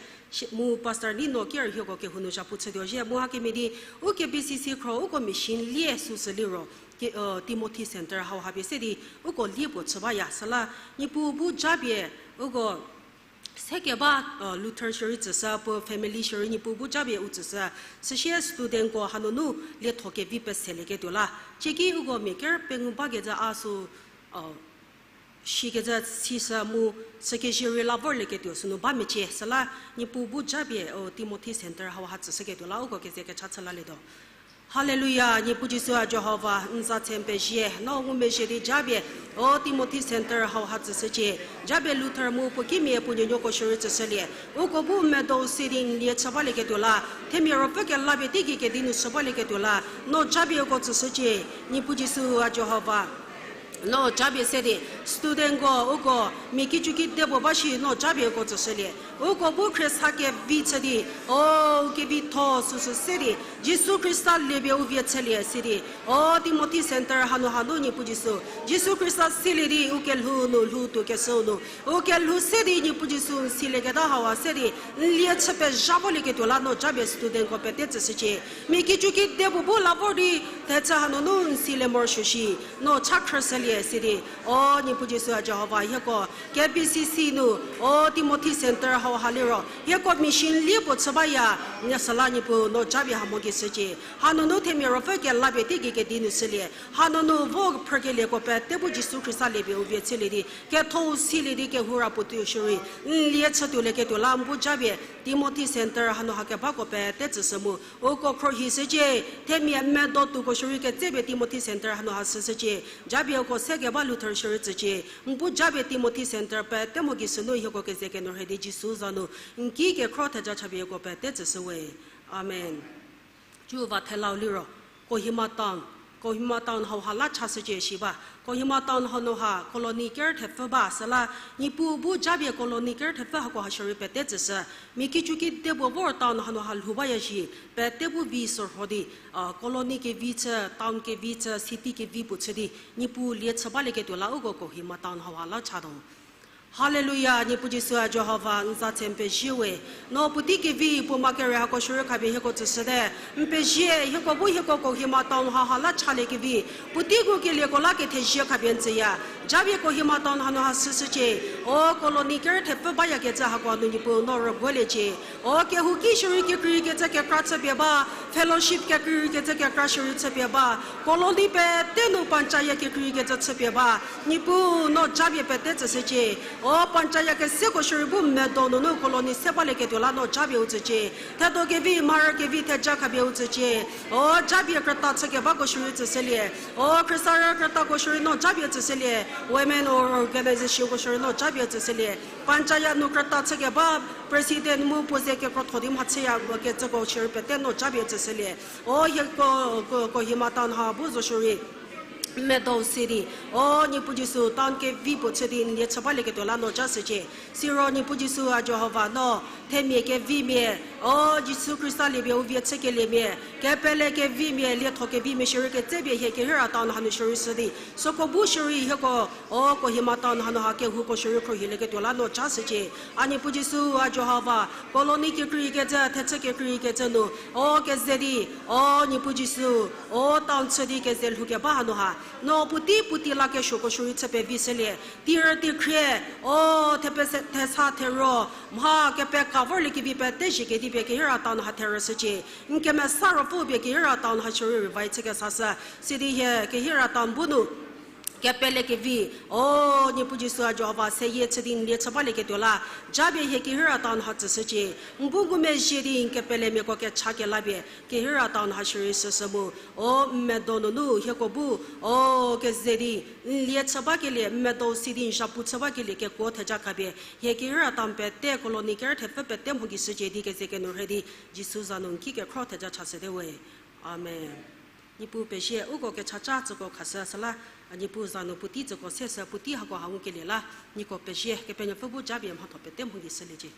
Mu pastor Nino ker hieko kehou nu zhapu chütuo zhie. Mu hakemhie di, u K B C C khro uko mission lie süsü liro, Timothy Center hauha pie se di, uko lie puo chü baya. Süla, Niepuu bu japie, uko sekeba, Luther shierei tsüshü, puo family shierei Niepuu bu japie u tsüshü, süsie studentko hanunu lietho kevi peselieketuo la. Cieki uko mia ker pengou bakezhü a sü, shikecü sishü mu, sükezhie rei la vorlieketuo sünu ba mecie, süla Niepuu bu japie, o Timothy Center hauha tsüshüketuo la uko keze kecha chü lalietuo. Haleluya, Niepuu Jisu a Jihova, n za tse n pezie, no ngumezhie di japie, o Timothy Center hauha tsüshücie, japie Luther mu puo kimia puo nuonuoko shierei tsüshülie, uko bu medo si di n lie chü balieketuo la, themia ruopfü kelapie teigei kedi nu shü balieketuo la, no japie uko tsüshücie, Niepuu Jisu a Jihova. No japie se di, studentko uko mia kicu kide puo ba shi no japie uko tsüshülie. Uko bu khriesa kevi chü di, o, u kevitho süsü se di, Jisu Khrista liepie u vie chülie si di, o, Timothy Center hanu hanu Niepuu Jisu, Jisu Khrista silie di u kelhou nu lhou tuo keshüu nu, u kelhou se di Niepuu Jisu n silieketa hauha se di, n lie chü pezha volieketuo la no japie studentko pete tsüshücie. Mia kicu kide puo bu la vor di, thechü hanunu n silie morosuo shi, no cha khrüshülie si di, o Niepuu Jisu a Jihova hieko, K B C C nu, o Timothy Center hauha liro, hieko mission lie puo chü baya, n süla Niepuu no japie ha mo gei sücie. Hanunu themia ruopfü kelapie teigei kedi nu shülie. Hanunu vo phrükelieko pete bu Jisu Khrista liepie u vie chülie di, ketho silie di kehou ra puo tuo shierei, n lie chütuolieketuo la n bu japie Timothy Center hanu ha kebako pete tsüshü mu uko khrohi shücie. Themia medo tuoko shierei ketsepie Timothy Center hanu ha shüshücie. Japie uko se keba Luther shierei tsücie. N bu japie Timothy Center pete mho gei sünu hieko keze kenuo rhei di Jisu za nu n ki kekhro theja chapie uko pete tsüshüwe. Amen. Cü va thelau liro, Kohima Town, Kohima Town hauha la chashücie shi ba. Kohima Town hanu ha colony ker thepfü ba süla, Niepuu bu japie colony ker thepfü hako ha shierei pete tsüshü. Mia kicu kedipuo vor town hanu ha lhou baya shi, pete bu vi sürho di, colony kevi chü, town kevi chü, city kevi puo chü di Niepuu lie chü balieketuo la uko Kohima Town hauha la chatuo. Haleluya, Niepuu Jisu a Jihova, n za tse n pezie we. No puotei kevi puo ma kere hako shierei khapie hieko tsüshüte. N pezie, hieko bu hieko Kohima Town hauha la chaliekevi, puotei ngukelieko la kethezie khapie n tsüya. Japie Kohima Town hanu ha shüshücie. O colony ker thepfü bayakecü hako nu Niepuu no rüguoliecie. O kehouki shierei kekreikecü kekra chüpie ba, fellowship kekreikecü kekra shierei chüpie ba, colony pete nu panchayat kekreikecü chüpie ba, Niepuu no japie pete tsüshücie. O panchayat keseko shierei bu medo nunu colony se balieketuo la no japie u tsücie. Thedo kevi, mharü kevi theja khapie u tsücie. O japie krüta chükebako shierei tsüshülie. O khriesarü krütako shierei no japie tsüshülie. Women organizationko shierei no japie tsüshülie. Panchayat nu krüta chükeba president mu puo ze kekrotho di mhachüya kecüko shierei pete no japie tsüshülie. O hieko, ko, Kohima Town ha bu zo shierei medo si di, o Niepuu Jisu, town kevi puo chü di n lie chü balieketuo la no jashücie. Siro Niepuu Jisu a Jihova no themia kevimia, o Jisu Khrista liepie u vie chükeliemia, kepele kevimia, lietho kevimia shierei ketsepie hie Kehira Town hanu shierei shü di süko bu shierei hieko, o Kohima Town hanu ha kehouko shierei khrohilieketuo la no jashücie. A Niepuu Jisu a Jihova, colony kekreikecü, thechü kekreikecü nu, o keze di, o Niepuu Jisu, o town chü di keze lhoukeba hanu ha no puotei puotei la kesuoko shierei chü pevi shülie. Teirü teikhrie, o thepese, thesa thero, mha kepeka vorliekevi pete zhie kedi pie Kehira Town ha therüshücie. N kemesa ruopfü pie Kehira Town ha shierei revive chükesashü. Sidi hie Kehira Town bu nu kepele kevi, o Niepuu Jisu a Jihova, seyie chü di n lie chü balieketuo la japie hie Kehira Town ha tsüshücie. N bu ngumezhie di n kepelemiako kecha kelapie Kehira Town ha shierei shüshü mu, o n medo nunu hieko bu, o keze di n lie chü bakelie, n medo si di n zhapu chü bakelie kekuo theja khapie hie Kehira Town pete colony ker thepfü pete mho gei shücie di keze kenuo rhei di Jisu za nu n ki kekhro theja chashüte we. Amen. Niepuu pezie, uko kechaca tsüko khashü süla, a Niepuu za nu puotei tsüko seshü, puotei hako ha ngukelie la nieko pezie. Kepenuopfü bu japie mhatho pete mho gei shüliecie.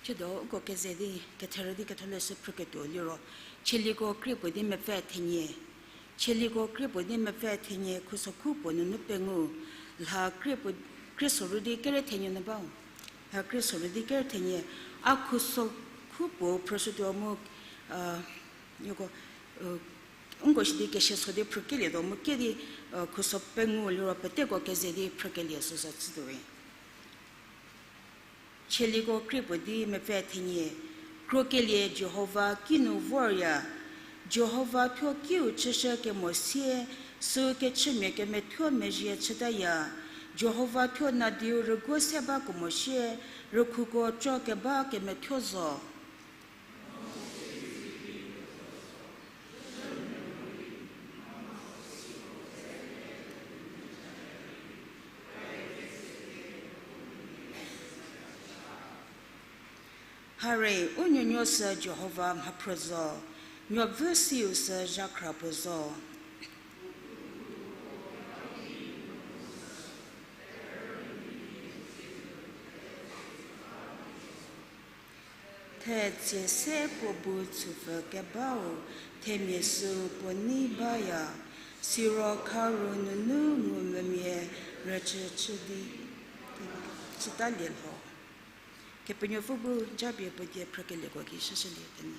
Tsiedo uko keze di, ketherü di ketholeshü phrüketuo liro, Tsaliko krie puo di mepfü thenie. Tsaliko krie puo di mepfü thenie, khusokhu puo nunu pengou, lha krie puo, krie sorü di kere thenie nu bau. Lha krie sorü di kere thenie, a khusokhu puo phrüshütuo mu, a, nieko, a, nko shi di kesia so di phrükelietuo mu ke di, a, khuso pengou liro peteko keze di phrükelie süsü chütuowe. Tsaliko krie puo di mepfü thenie, krokelie Jihova kinu vorya, Jihova thuo kiu chüshü kemo sie, süu kechümia kemethuo mezhie chütaya, Jihova thuo nadiu rüguo se bakemo sie, rükhuko co keba kemethuo zo. Hare, u nuonuo sü Jihova mhaphrü zo, nuobvü siu sü zhakhra puo zo. Thetse se puo bu chüpfü kebau, themia süu puo nei baya, siro kharu nunu ngumvümia rüchü chü di, chütalie lho. Kepenuopfü bu japie puo die phrükelieko ki shüshülie tenü.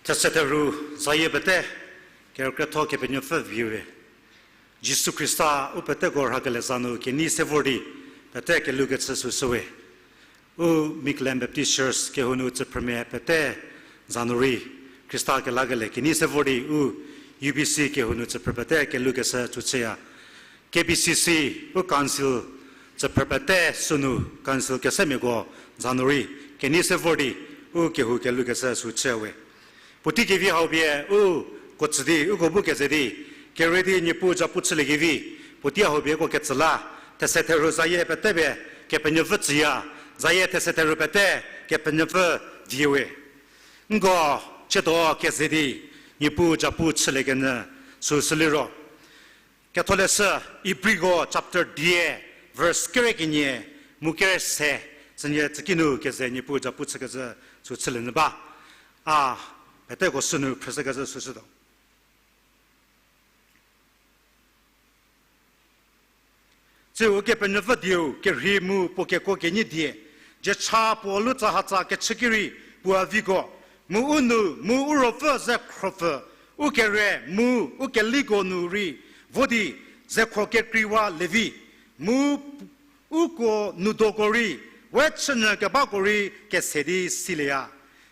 Thesetherhu zayie pete kerükrietho Kepenuopfü vie we. Jisu Khrista u peteko rhakele za nu kenei se vor di pete kelhukecü süsü we. U Miklen Baptist Church kehou nu tsüphrümia pete za nu rei Khrista kelakele kenei se vor di u U B C kehou nu tsüphrü pete kelhukecü süsüya. K B C C u council tsüphrü pete sünu council kesemiako za nu rei kenei se vor di u kehou kelhukecü süsü we. Puotei kevi hau pie u kuotsü di uko bu keze di kere di Niepuu zapu chüliekevi, puotei hau pie uko ketsü la, thesetherhu zayie pete pie Kepenuopfü tsüya, zayie thesetherhu pete Kepenuopfü vie we. Nko tsiedo keze di Niepuu zapu chüliekenyü süsü liro, Ketholeshü Ibriko chapter dia, verse kere kenie mu kere se, sünie tsükinu keze Niepuu zapu chükecü süsü chülie nyü ba. A peteko sünu phrüshükecü süsütuo. Tsiu Ukepenuopfü dieu kerhei mu puo kekuo kenyi die, diecha puo lutsahatsa kechüki rei puo a viko, mu u nou mu u ruopfü ze khropfü, u kere mu u keliko nu rei vo di ze khro kekreiwa lievi, mu uko noudoko rei, we chünyü kebako rei kese di silieya.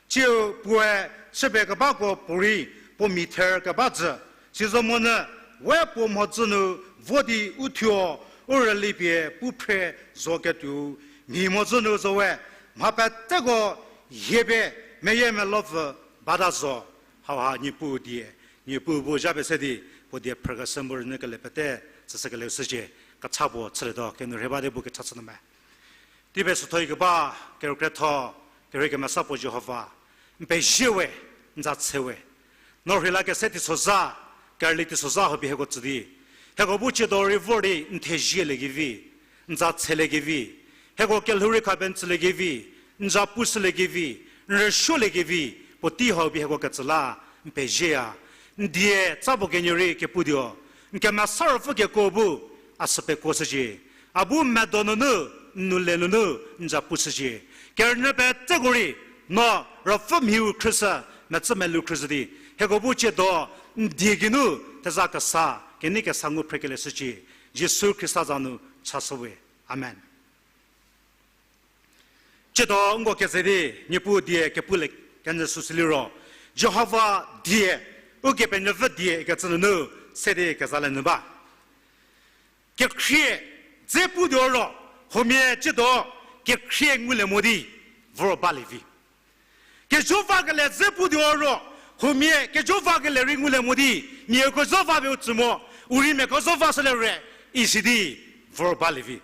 Tsiu puoe chüpie kebako puorei puo mhi ther keba jü, sizo monyü we puo mhodzü nu vo di u thuo u rülipie pu phre zoketuou mhi mhodzü nu zowe mha peteko hiepie meyiemeluopfü bata zo. Hauha Niepuu die, Niepuu bu zha pie se di puo die phrükeshü mu rünyükele pete tsüshükele shücie. Kecha puo chülietuo, kenu rhie ba di bu kecha chü nu me. Teipe süthoikeba kerükrietho, kerhei kemesa puo Jihova, n pezie we, n za tshe we. No rheilakese teisozha, kerüli teisozha hau pie hieko tsü di, hieko bu tsiedo rei vor di n thezieliekevi, n za tsheliekevi, hieko kelhou rei khaben tsüliekevi, n za pushüliekevi, n rüsuoliekevi, puotei hau pie hieko ketsü la n pezieya. N die tsa puo kenie rei keputuo, n kemesa ruopfü kekuo bu a sü pekuoshücie. A bu medo nunu, n nou le nunu n za pushücie. Kerünyü peteko rei no ruopfü mhiu khrüshü, metsü melou khrüshü di, hieko bu tsiedo n die geinu theza kesa, kenei kesa ngu phrekelie shücie. Jisu Khrista za nu chashü we. Amen. Tsiedo nko keze di Niepuu die kepulie kenyü süsü liro, Jihova die, Ukepenuopfü die ikecü nunu se di kezalie nyü ba. Kekhrie dze putuo ro, huomia tsiedo kekhrie ngulie mo di vor balievi. Kejo vakele dze putuo ro, huomia kejo vakele rei ngulie mo di, miako zo va pie u tsü mo, u rei miako zo vashülie re, isi di vor balievi.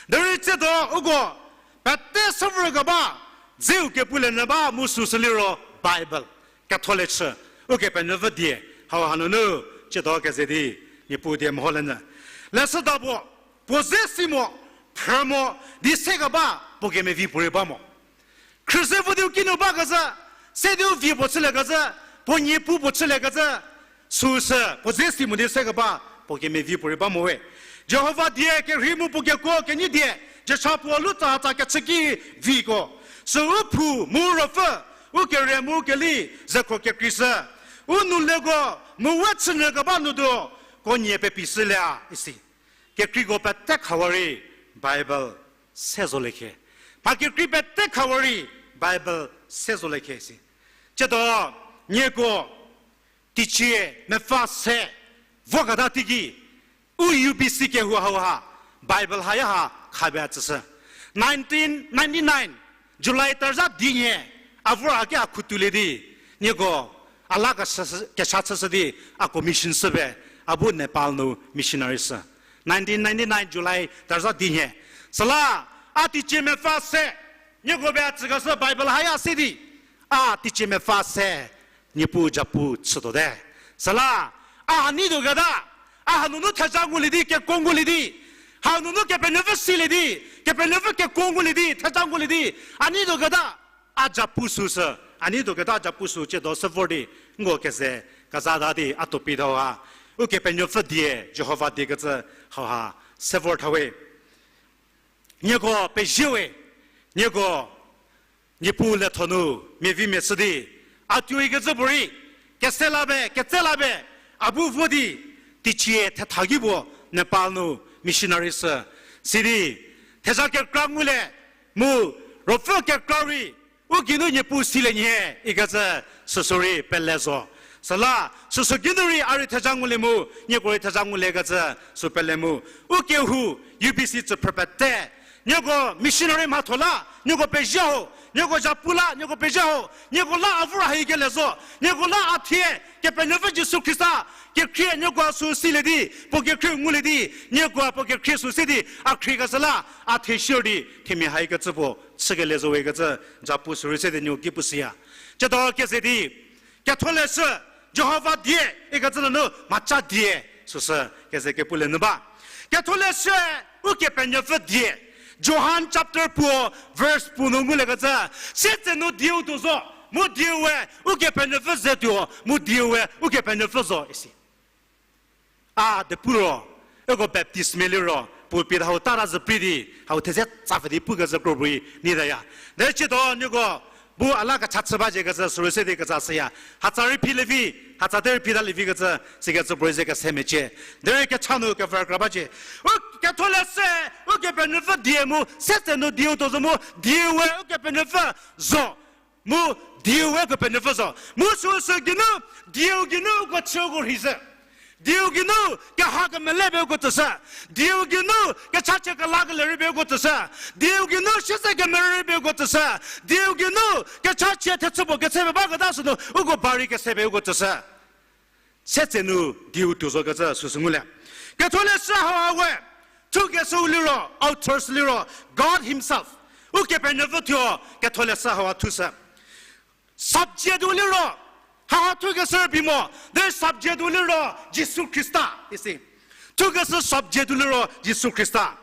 Derei tsiedo uko pete sü vorkeba dzeu kepulie nyü ba mu süsü liro Bible, Ketholeshü, Ukepenuopfü die, hau hanunu tsiedo keze di Niepuu die meholie nyü. Leshüda puo, puo ze si mo, phrü mo, di sekeba puo kemevi puorei ba mo. Khrüse vo di u kinu bakezhü, se di u vie puo chüliekezhü, puo niepu puo chüliekezhü, süsü puo ze si mo di sekeba puo kemevi puorei ba mo we. Jihova die kerhei mu puo kekuo kenyi die, diecha puo lutsahatsa kechüki viko, sü u phou mu ruopfü, u kere mu u keli, ze khro kekreishü, u nouleko mu we chünyü keba nuoduoko nie pepishülie a isi. Kekreiko pete khawa rei Bible se zolie khe. Mha kekrei pete khawa rei Bible se zolie khe isi. Tsiedo nieko teicie mepfü se voketa teiki, u U B C kehou hauha Bible haya ha khapie a tsüshü. Nineteen ninety-nine July terüza di nhie, a vor haki a khutulie di, nieko a la kesha chüshü di, a commission shüpie, a bu Nepal nu missionary shü. Nineteen ninety-nine July terüza di nhie. Süla, a teicie mepfü se, nieko pie a tsükeshü Bible haya se di, a teicie mepfü se Niepuu japu chütuote. Süla, a hanei tuo keta, a hanunu theja ngulie di, kekuo ngulie di, hanunu Kepenuopfü silie di, Kepenuopfü kekuo ngulie di, theja ngulie di, a nei tuo keta, a japu süsü, a nei tuo keta japu sü chiedo se vor di, nko keze, kezata di, a topic hauha, Ukepenuopfü die, Jihova die kecü hauha, se vor thawe. Nieko pezie we, nieko Niepuu letho nu mia vi mia chü di, a tuoi kecü puorei, kese la be, ketse la be, a bu vo di, teicie thetha ki puo Nepal nu missionary sü, sidi, theja kekra ngulie, mu, ruopfü kekra rei, u geinu Niepuu silie nyie, ikecü, süsü rei pele zo. Süla, süsü geinu rei a rei theja ngulie mu, nieko rei theja ngulie kecü, sü pele mu. U kehou, U B C tsüphrü pete. Nieko missionary mhatho la, nieko pezie ho, nieko japu la, nieko pezie ho, nieko la a vor hei kele zo, nieko la a thie, Kepenuopfü Jisu Khrista, kekhrie nieko sü silie di, puo kekhrie ngulie di, nieko puo kekhrie sü se di, a khriekeshü la, a thie sier di, themia haikecü puo, chükele zo we kecü, japu sü rei se di nieko ki pushüya. Ciedo keze di, Ketholeshü, Jihova die, ikecü nunu, mhaca die, süsü, keze kepulie nyü ba. Ketholeshü, Ukepenuopfü die, Johan chapter puo, verse puo nu nguliekecü, sietse nu dieu tuo zo, mu dieu we, Ukepenuopfü ze tuo, mu dieu we, Ukepenuopfü zo, isi. A, de pu ro, uko Baptistmia liro, pulpit hau tara züpri di, hau theze tsapfü di pukecü kro puorei, nei taya. Derei ciedo nieko, bu a la kecha chü ba zie kecü, sürü se di kecha shüya. Hatsa rei phi levi, hatsa te rei phi ta levi kecü, sikecü puorei ze kese mecie. Derei kecha nu kever kra ba cie. U Ketholeshü, Ukepenuopfü die mu, sietse nu dieu tuo zo mu, dieu we Ukepenuopfü zo. Mu dieu we Kepenuopfü zo. Mu süsü geinu, dieu geinu uko chüko rhizhü. Dieu geinu keha kemele pie uko tsüshü. Dieu geinu kechachie kelakelie rei pie uko tsüshü. Dieu geinu sietse kemerü rei pie uko tsüshü. Dieu geinu kechachie thechü puo ketse pie baketa sünu uko ba rei kese pie uko tsüshü. Sietse nu dieu tuo zo kecü süsü ngulie. Ketholeshü hau we, thukeshüu liro, authors liro, God himself. Ukepenuopfü thuo Ketholeshü hau thushü. Subject-u liro, haha thukeshü rübei mo, derei subject-u liro, Jisu Khrista, isi. Thukeshü subject-u liro, Jisu Khrista.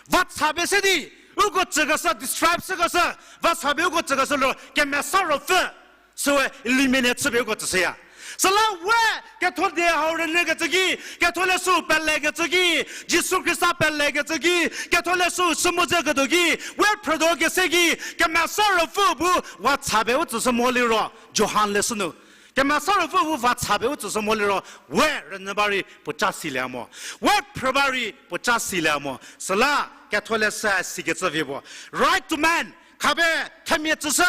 Vacha pie se di, uko tsükeshü, describe shükeshü, vacha pie uko tsükeshü liro, Kemesa Ruopfü. Süwe illuminate chüpie uko tsüshüya. Süla we ketho die hau rünyükecü ki, Ketholeshü pelekecü ki, Jisu Khrista pelekecü ki, Ketholeshü sü mu ze ketuo ki, we phrütuo kese ki, Kemesa Ruopfü bu vacha pie u tsüshü mo liro, Johan leshü nu. Kemesa Ruopfü bu vacha pie u tsüshü mo liro, we rünyü ba rei puoca silie mo. We phrü ba rei puoca silie mo. Süla Ketholeshü sikecü vie puo. Write to men, khapie themia tsüshü.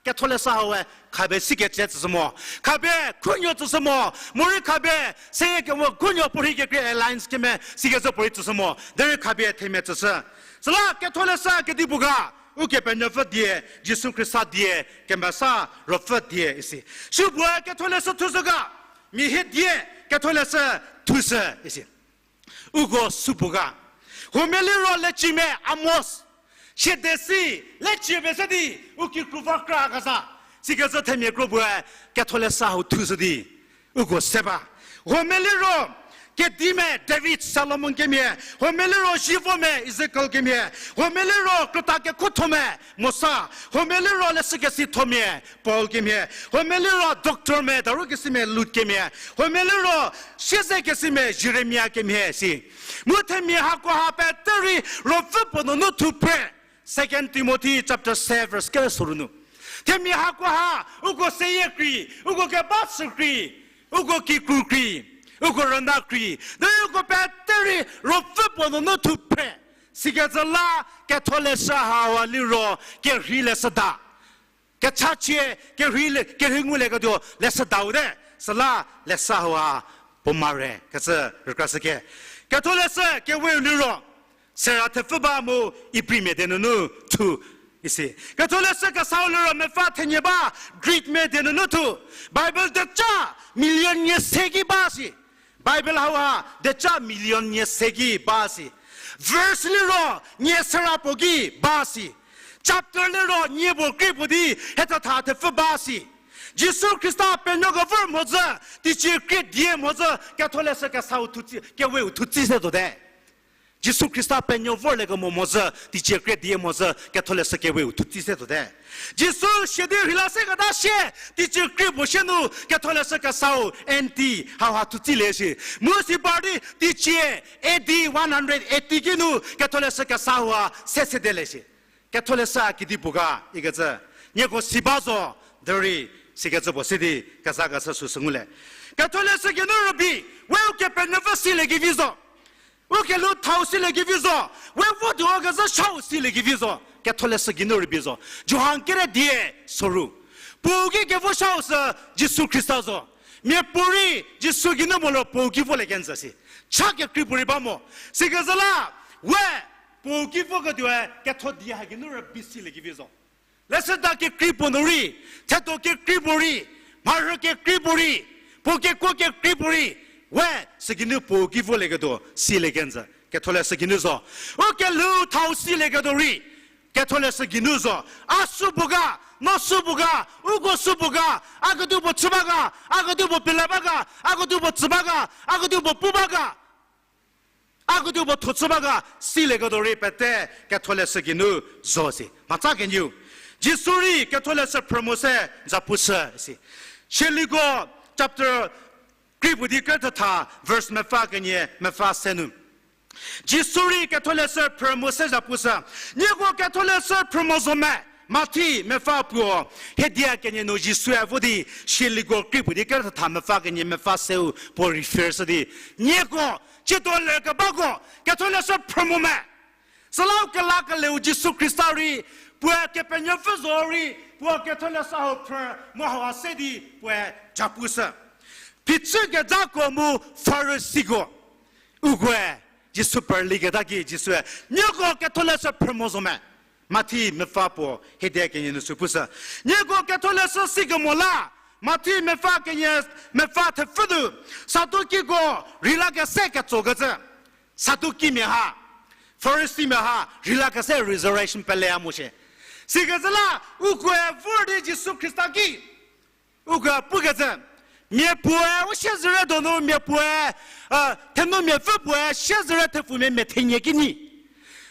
Ketholeshü hau we khapie sikecü tsüshü mo. Khapie khunuo tsüshü mo. Morei khapie seyie kemo khunuo puorhi kekrei alliance kemhie sikecü puorei tsüshü mo. Derei khapie themia tsüshü. Süla Ketholeshü kedipuo ga, Ukepenuopfü die, Jisu Khrista die, Kemesa Ruopfü die isi. Supuoe Ketholeshü thushü ga, mia hie die Ketholeshü thushü isi. Uko supuo ga. Huomia liro Lechimia Amos. Siede si, Lechimia se di, u kikru va kra keza. Sikecü themia kro puoe, Ketholeshü hau thushü di. Uko se ba. Huomia liro, Kedimia David Solomon kemhie. Huomia liro Zivomia Ezekiel kemhie. Huomia liro Krüta Kekuothomia Mosa. Huomia liro Leshükesithomia Paul kemhie. Huomia liro doctormia, darukesimia Luk kemhie. Huomia liro siezekesimia Jeremia kemhie si. Mu themia hakoha pete rei Ruopfü puo nunu thu phre. Second Timothy chapter seven verse kere soru nu. Themia hakoha, uko seyie krei, uko keba sü krei, uko kikru krei, uko rüna krei. Derei uko pete rei Ruopfü puo nunu thu phre. Sikecü la Ketholeshü hau liro kerhei leshüda. Kechachie kerhei le, kerhei ngulieketuo leshüdau te. Süla leshü hau puo mare kecü rükrashüke. Ketholeshü keweu liro. Sera thepfü ba mu Ibrimia die nunu thu isi. Ketholeshü kesau liro mepfü thenie ba Greekmia die nunu thu. Bible decha million nie se ki ba si. Bible hauha decha million nie se ki ba si. Verse liro nie sera puo ki ba si. Chapter liro nie puo krie puo di hethatha thepfü ba si. Jisu Khrista penuo kevor mhodzü, teicie krie die mhodzü, Ketholeshü kesau thutsi, keweu thutsi se tuote. Jisu Khrista penuo vorliekemo mhodzü, teicie krie die mhodzü, Ketholeshü keweu thutsi se tuote. Jisu sie di rheila seketa sie, teicie krie puo sie nu, Ketholeshü kesau anti hauha thutsi le shi. Mu si par di teicie A D one hundred eighty ki nu, Ketholeshü kesau ha se sede le shi. Ketholeshü kedipuo ga ikecü, nieko si ba zo, derei sikecü puo si di kezakeshü süsü ngulie. Ketholeshü geinu rübei, we Ukepenuopfü siliekevi zo. Ukelhou thau siliekevi zo. We votuo kezhü shau siliekevi zo. Ketholeshü geinu rübei zo. Johan kere die soru. Puou ki kevo shau sü Jisu Khrista zo. Miapuorei Jisu geinu molo puou ki volie kenjü si. Cha kekrei puorei ba mo. Sikezhü la, we puou ki voketuoe ketho die ha geinu rübei siliekevi zo. Leshüda kekrei puo nu rei, thedo kekrei puo rei, mharhü kekrei puo rei, puo kekuo kekrei puo rei, we sügeinu puou ki volieketuo siliekenjü Ketholeshü geinu zo. Ukelhou thau silieketuo rei, Ketholeshü geinu zo. A sü puo ga, no sü puo ga, uko sü puo ga, a kedipuo chü ba ga, a kedipuo pele ba ga, a kedipuo tsü ba ga, a kedipuo pu ba ga, a kedipuo tho chü ba ga, silieketuo rei pete Ketholeshü geinu zo si. Mhatsa kenieu, Jisu rei Ketholeshü phrü mo se zapu shü si. Sieliko chapter kri puo di kre thetha verse mepfü kenie mepfü se nu, Jisu rei Ketholeshü phrü mo se zapu shü. Nieko Ketholeshü phrü mo zo me? Mathi mepfü puo, hiedia kenie nu Jisue vo di, Sieliko kri puo di kre thetha mepfü kenie mepfü seu puo refer shü di, nieko, tsiedo ler kebako Ketholeshü phrü mo me? Süla u kelakeleu Jisu Khrista rei, puoe Kepenuopfü zo rei, puo Ketholeshü hau phrü mo hauha se di puoe zapu shü. Phichükezhako mu Farisiko, ukoe Jisu perliketa ki Jisue, nieko Ketholeshü phrü mo zo me? Mathi mepfü puo hiedia kenie nu sü pushü. Nieko Ketholeshü sikemo la, Mathi mepfü kenie mepfü thepfü nu, Sadukiko rheilakese ketsokecü. Sadukimia ha, Farisimia ha rheilakese resurrection peleya mo shie. Sikecü la, ukoe vor di Jisu Khrista ki, ukoe pukecü, mia puoe u siezerei donu mia puoe, a, thenu miapfü puoe siezerei thepfumia mia thenie ki nyi.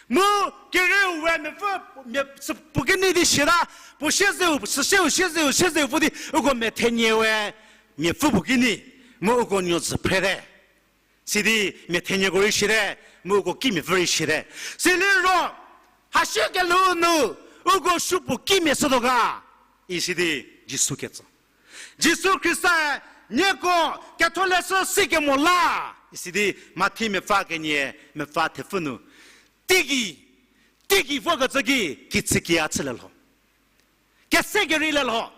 Mu kerieu we miapfü, mia, sü puo ki nyi di siata, puo siezeu, süsieu, siezeu, siezeu vo di, uko mia thenie we miapfü puo ki nyi, mu uko nuo zü phrete. Sidi mia thenieko rei siate, mu uko kimiapfü rei siate. Siliro, hasie kelhou nu, uko supuo kimia shütuo ga, isidi Jisu ketsü. Jisu Khrista, nieko Ketholeshü sikemo la, isidi Mathi mepfü kenie, mepfü thepfü nu. Teigei, teigei vokecü ki, kichükia chülie lho. Kese kerei lie lho.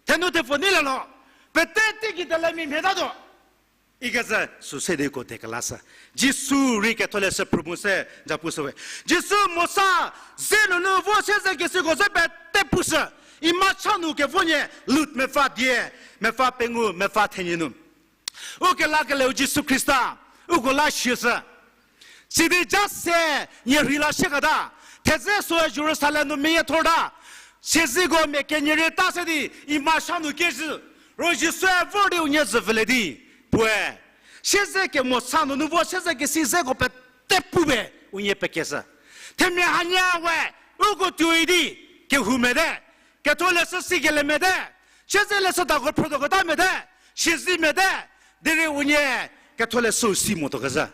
Thenu thepfu nyi lie lho. Pete teigei tele mia mhietatuo. Ikecü sü se di uko de kelashü. Jisu rei Ketholeshü phrü mo se zapu shüwe. Jisu Mosa ze nunu vo siezekesiko ze pete pushü. Ima cha nu kevo nie Lut mepfü die, mepfü pengou, mepfü thenie nu. U kelakeleu Jisu Khrista, uko la siashü. Sidi ja se nie rheila sieketa, thedze soe Jerusalem nu meyiethorta, siezeko mia kenie rei ta se di ima cha nu kezhü, ro Jisue vor di unie zü vülie di, puoe, siezekemo cha nunu vo siezekesi zeko pete pube unie pekeshü. Themia hanie we, uko tuoi di, kehou mete, Ketholeshü sikelie mete, sieze leshüdako phrütuoketa mete, siezi mete, derei unie Ketholeshü si motuo kezhü.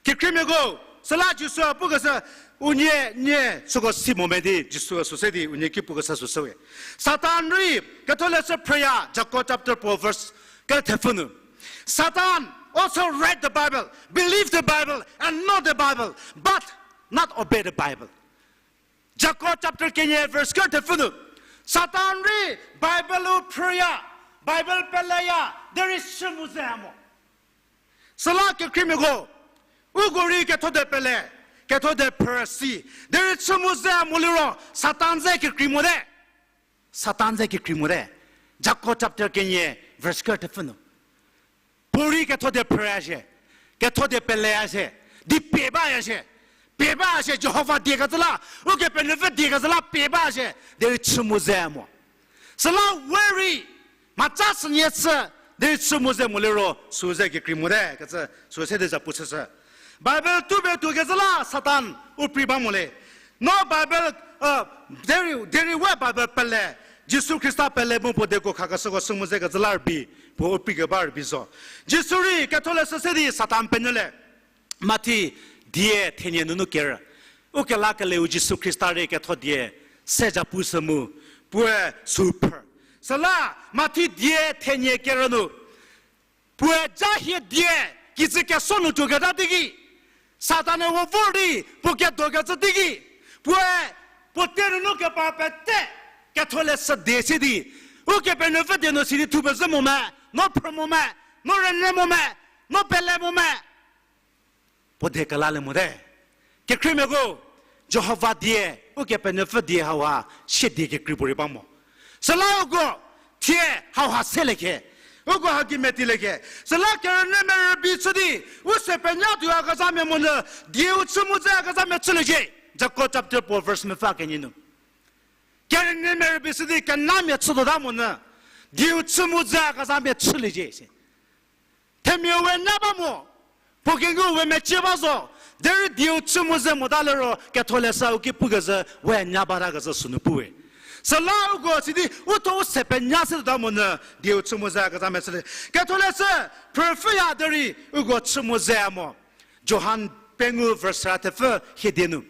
Kekreimiako, süla Jisue pukeshü, unie, nie süko si mo me di Jisue sü se di unie ki pukeshü sü sewe. Satan rei Ketholeshü phrüya, Jakob chapter four verse kethepfü nu. Satan also read the Bible, believe the Bible, and know the Bible, but not obey the Bible. Jakob chapter kenie verse kethepfü nu. Satan rei Bible-u phrüya, Bible peleya, derei chü mu ze mo. Süla kekreimiako, uko rei ketho de pele, ketho de phrü si, derei chü mu ze mo liro, Satan ze kekrei mote. Satan ze kekrei mote. Jakob chapter kenie verse kethepfü nu. Puorei ketho de phrüya shie, ketho de peleya shie, di pie baya shie, pie baya shie, Jihova diekecü la, Ukepenuopfü diekecü la pie baya shie, derei chü mu ze mo. Süla we rei, mhaca sünie chü, derei chü mu ze moliro, sü ze kekrei mote, kecü, sü se di za pu chüshü. Bible tube tuo kezhü la Satan u prei ba mo le. No Bible, derei, derei we Bible pele, Jisu Khrista pele mu puo deko khakeshüko chü mu ze kezhü la rübei, puo u prei keba rübei zo. Jisu rei ketholeshü se di Satan penyü le. Mathi die thenie nunu kerü. U kelakeleu Jisu Khrista rei ketho die se za pu sü mu, puoe sü phrü. Süla Mathi die thenie kerü nu, puoe ja hie die, kijü keso nu tuoketa teiki, Satan-e u vor di, puo kedokecü teiki, puoe, puo tenunu kepar pete, ketholeshü die se di, Ukepenuopfü die nu sidi thupezhü mo me, no phrü mo me, no rünyü mo me, no pele mo me. Puo die kelalie mote. Kekhriemiako, Jihova die, Ukepenuopfü die hauha, sie die kekrei puorei ba mo. Süla uko, thie hauha selie khe. Uko haki metilie khe. Süla kerünyümia rübei chü di, u se penya tuoyakezhamia monyü, dieu chü mu zeyakezhamia chüliecie. Jakob chapter puo verse mepfü kenie nu. Kerünyümia rübei chü di kenamia chütuota monyü, dieu chü mu zeyakezhamia chüliecie si. Themia we nya ba mo, puo kengu we mecie ba zo, derei dieu chü mu ze mota liro ketholeshü u ki pukezhü we nya batakezhü sünu puwe. Süla uko sidi u tho u se penya se tuota monyü dieu chü mu zeyakezhamia chülie. Ketholeshü phrüpfhüya derei uko chü mu ze mo. Johan pengou verse thepfü hiedie nu.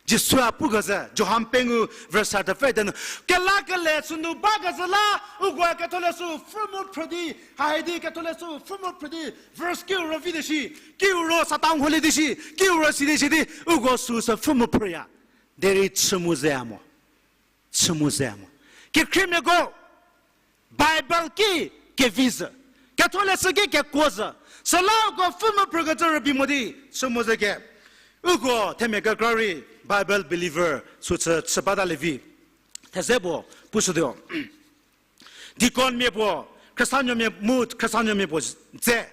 Jisua pukezhü, Johan pengou verse thepfü hiedie nu. Kelakele sünu bakezhü la, uko ketholeshü pfhü mu phrü di, haidi ketholeshü pfhü mu phrü di, verse kiu ro vi di shi, kiu ro Satan holie di shi, kiu ro si di shi di, uko süsü pfhü mu phrüya. Derei chü mu ze mo. Chü mu ze mo. Kekhriemiako, Bible ki kevi zhü, ketholeshü ki kekuo zhü, süla uko pfhü mu phrükecü rübei mo di chü mu ze ke. Uko themia kekra rei Bible believer süsü chü batalie vi. Theze puo pushütuo. Deaconmia puo, Khristanuomia mu Khristanuomia puo dze.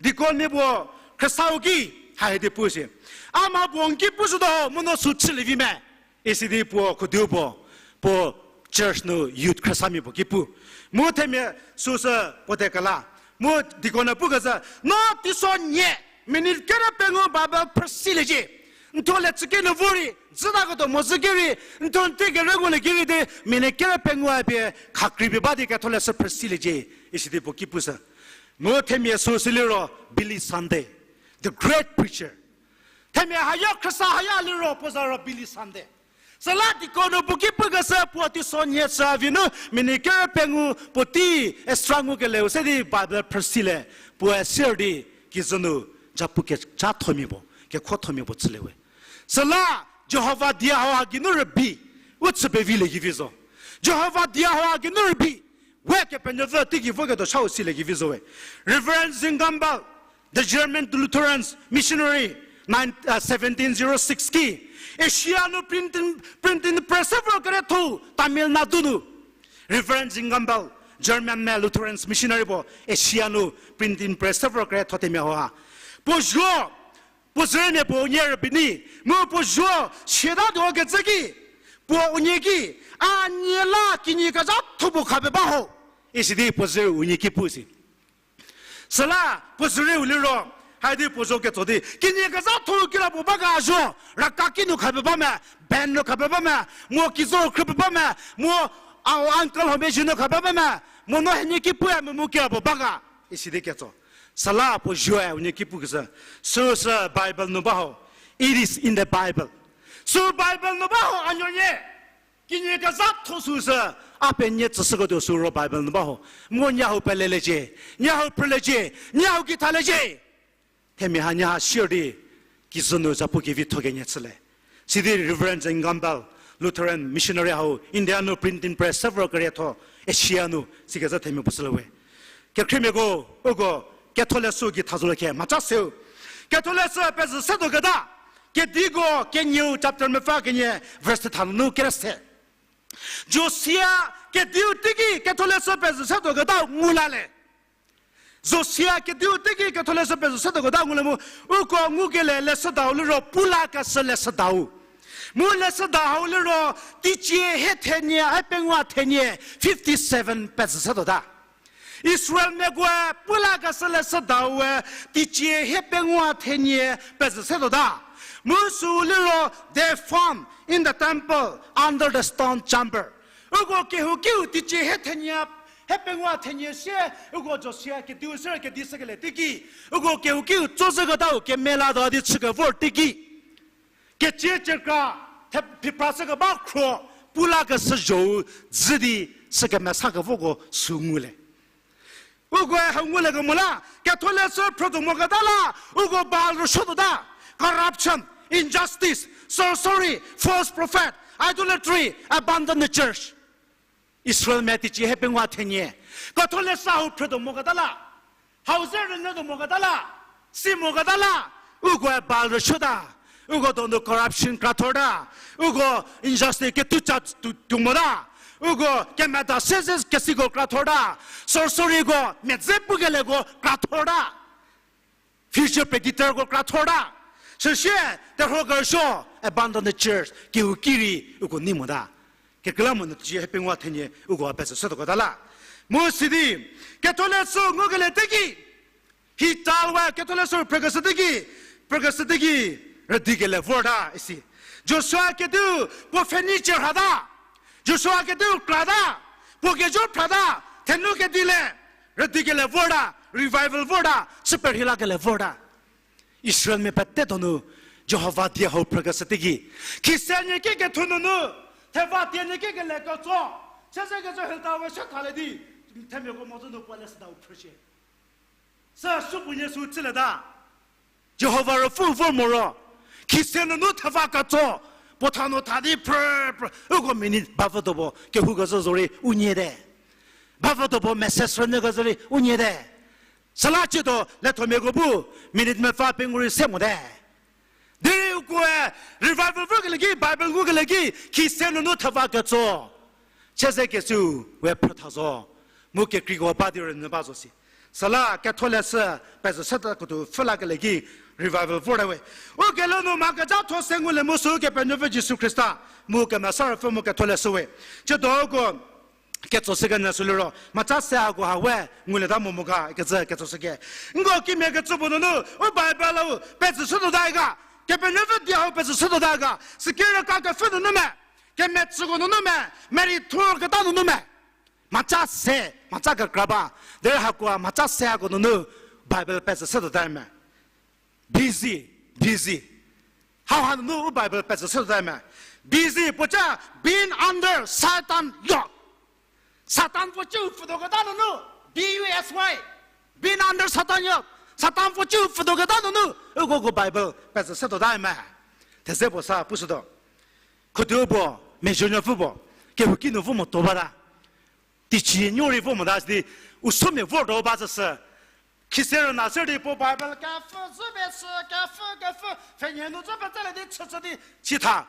Deaconmia puo Khristau ki, haidi pu si. A mha puo n ki pushütuo mu no sü chülie vi me. Isi di puo khudiu puo, puo church nu youth Khristamia puo ki pu. Mu themia süsü puo te kela. Mu deacon-e pukezhü, no teiso nie, minute kere pengou Bible phrü siliecie. N thuo le chüki nu vorei, dzütaketuo mo zhü ki rei, n thuo n tei kere ngulie ki rei di, minute kere pengou a pie, khakreipie ba di ketholeshü phrü siliecie. Isi di puo ki pushü. Mu themia süsü liro, Billy Sunday, the great preacher. Themia haya Khrista haya liro puo za ro Billy Sunday. Süla deacon-u puo ki pukeshü puo teiso nie chü a vi nu minute kere pengou puotei extra ngukeleu se di Bible phrü silie, puoe sier di kijü nu japu kecha thomia puo, kekuo thomia puo chülie we. Süla Jihova die hauha geinu rübei, u chü pevilie ki vi zo. Jihova die hauha geinu rübei, we Kepenuopfü teigei voketuo chau silie ki vi zo we. Reverend Zingamban, the German Lutherans missionary, nine, uh, seventeen zero six ki, Asia nu printing, printing press vor kerietho Tamil Nadu nu. Reverend Zingamban, German me Lutherans missionary puo, Asia nu printing press vor kerietho themia hauha. Puo zuo, puo zürümia puo unie rübei ni, mu puo zuo siatatuo kecü ki, puo unie ki, a nie la kinyi kezhatho puo khapie ba ho, isi di puo zürü unie ki pu si. Süla puo zürüu liro, haidi puo zo ketso di, kinyi kezhatho kira puo ba ga zuo, raka ki nu khapie ba me, band nu khapie ba me, mu kizo khrüpie ba me, mu a uncle huomia zie nu khapie ba me, mu no henie ki puoe mu mu kira puo ba ga, isi di ketso. Süla puo zuoe unie ki pukeshü, süsü Bible nu ba ho. It is in the Bible. Sü Bible nu ba ho a nuonie. Kinyi kezhatho süsü, a penie tsüshüketuo sü ro Bible nu ba ho. Mu nie hau peleliecie, nie hau phrüliecie, nie hau kithaliecie. Themia ha nie ha sier di, kijü nu zapu kevitho kenie chülie. Sidi Reverend Zingamban, Lutheran missionary hau, India nu printing press vor kerietho, Asia nu, sikecü themia puo shülie we. Kekhriemiako, uko, ketholeshü gei tha zo le khe, mhaca seu. Ketholeshü pezhü setuo keta, Kediko kenieu chapter mepfü kenie verse thetha nunu kere se. Josia kediu teiki ketholeshü pezhü setuo keta ngu la le. Josia kediu teiki ketholeshü pezhü setuo keta ngu le mu, uko ngukele leshüdau liro pu lakeshü leshüdau. Mu leshüda hau liro, teicie hie thenie, hie pengou thenie, fifty seven pezü setuota. Israelmiakoe pu lakeshü leshüdaue, teicie hie pengou thenie pezü setuota. Mu süu liro, they found in the temple under the stone chamber. Uko kehoukiu teicie hie thenie, hie pengou thenie sie, uko Joshua kediu sü kedi shükelie teiki, uko kehoukiu tsozhüketau kemela do di chükevor teiki, kecie cekra, the-, phiprashükeba khro, pu lakeshü zhou, dzü di, sü kemesakevoko sü ngulie. Ukoe ha nguliekemo la, ketholeshü phrütuo moketa la, uko Baal rüsuotuota, corruption, injustice, sorcery, false prophet, idolatry, abandon the church. Israelmia teicie hie pengou thenie, ketholeshü hau phrütuo moketa la, hau ze rünyütuo moketa la, si moketa la, ukoe Baal rüsuota, uko donu corruption krathorta, uko injustice ketuca tu, tuo mota, uko kemeda se ze kesiko krathorta, sorceryko, medze pukelieko krathorta, future predictorko krathorta. Süsie, terhuo kerüsuo, abandon the church, kehouki rei uko nei mota. Kekreilamonyü teicie hie pengou thenie uko pezü setuoketa la. Mu sidi, ketholeshü ngukelie teiki, hitalwe ketholeshü phrükeshü teiki, phrükeshü teiki, rüdikelie vorta isi. Joshua kediu puo pfheni cie rhata, Joshua kediu krata, puo kejo phrata, thenu kedilie, rüdikelie vorta, revival vorta, chü perhei lakelie vorta. Israelmia pete donu, Jihova die hau phrükeshü teiki, khise nie ki kethu nunu, theva tie nie ki kele ketso, chüsekecü heta we shü thalie di, themiako mhodzü nu puo leshüdau phrüshie. Sü supuonie sü chülieta. Jihova rüpfü vor moro, khise nunu theva ketso, puo tha nu tha di phrü, phrü, uko minute bavüdo puo kehoukezhü zorei u nyie te. Bavüdo puo message rünyükezhü rei u nyie te. Süla ciedo lethomiako bu minute mepfü pengou rei se mote. Derei ukoe revival vorkelie ki, Bible ngukelie ki, khise nunu theva ketso, chüsekecü we phrü tha zo, mu kekreiko ba di rünyü ba zo si. Süla ketholeshü pezü seta kutu pfhü lakelie ki revival vorte we. Ukelhou nu mha kezhatho se ngulie mu sü Kepenuopfü Jisu Khrista, mu Kemesa Ruopfü mu ketholeshü we. Ciedo uko ketso shükenyü sü liro, mhaca se hako ha we ngulieta mo mo ga kecü ketso shüke. Nko kimia kecü puo nunu, u Bible hau pezü shütuota ga, Kepenuopfü die hau pezü shütuota ga, sükirü ka kepfhü nunu me, kemetsüko nunu me, meri thor keta nunu me. Mhaca se, mhaca kekra ba, derei hakoa mhaca se hako nunu Bible pezü shütuota me. Busy, busy. Hauha nunu u Bible pezü shütuota me. Busy, puoca, being under Satan yoke. Satan puo ciu pfütuoketa nunu, B U S Y. Being under Satan yoke. Satan puo ciu pfütuoketa nunu, uko ko Bible pezü shütuota me. Theze puo sa pushütuo. Khudu puo, mezhü nuopfü puo, kehouki nu vo motuo bata. Teicie nuo rei vo mota sidi, u somia vortuo ba zhü sü. Khise rüna sü di puo Bible kepfhü zhü pie sü, kepfhü, kepfhü, pfhenhie nu zhü pie tsalie di chüchü di chitha.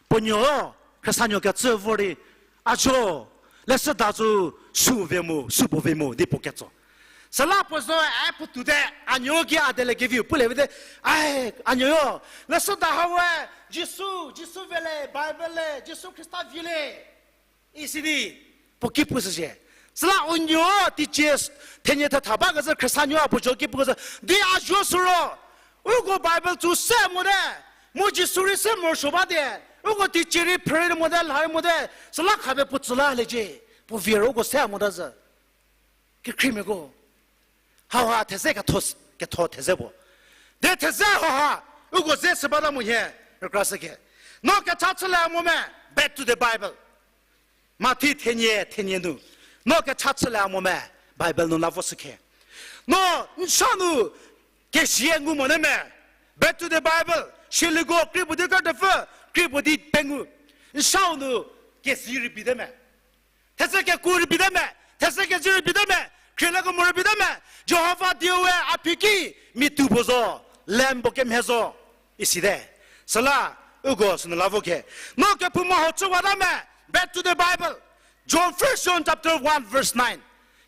Puo nuo, Khrista nuo kecü vor di, a zo, leshüda zo, sü ve mo, sü puo ve mo di puo ketso. Süla puo zo, e puo toute, a nuo ki a dele keviu pulie vite, ai, a nuo yo, leshüda hau we, Jisu, Jisu vile, Bible le, Jisu Khrista vile. Isi di, puo ki pushüshie. Süla u nuo teicie thenie thetha bakezhü Khrista nuo a puo zo ki pukezhü. Di a zo sü ro, uko Bible tsü se mote, mu Jisu rei se morosuo bate, uko teicie rei phrü rei mote, lha rei mote, süla khapie puo tsü la lecie, puo vie ro uko se mota zhü. Kekhriemiako, hauha theze ketho, ketho theze puo. De theze hauha, uko ze sü bata mo hie, rükra shüke. No kecha chülie mo me, back to the Bible. Mathi thenie, thenie nu. No kecha chülie mo me, Bible nu la vo shüke. No, n sa nu, kezie ngu mote me, back to the Bible. Sieliko, kri puo di kertepfü, kri puo di pengou. N sa nu, kezie rübei te me. Theze keku rübei te me, theze kezie rübei te me, khrielakemo rübei te me, Jihova diewe a phi ki mi tuo puo zo, lamb puo kemhie zo, isite. Süla, uko sünu la vo ke. No kephouma hau chüwata me, back to the Bible. John, First John chapter one verse nine.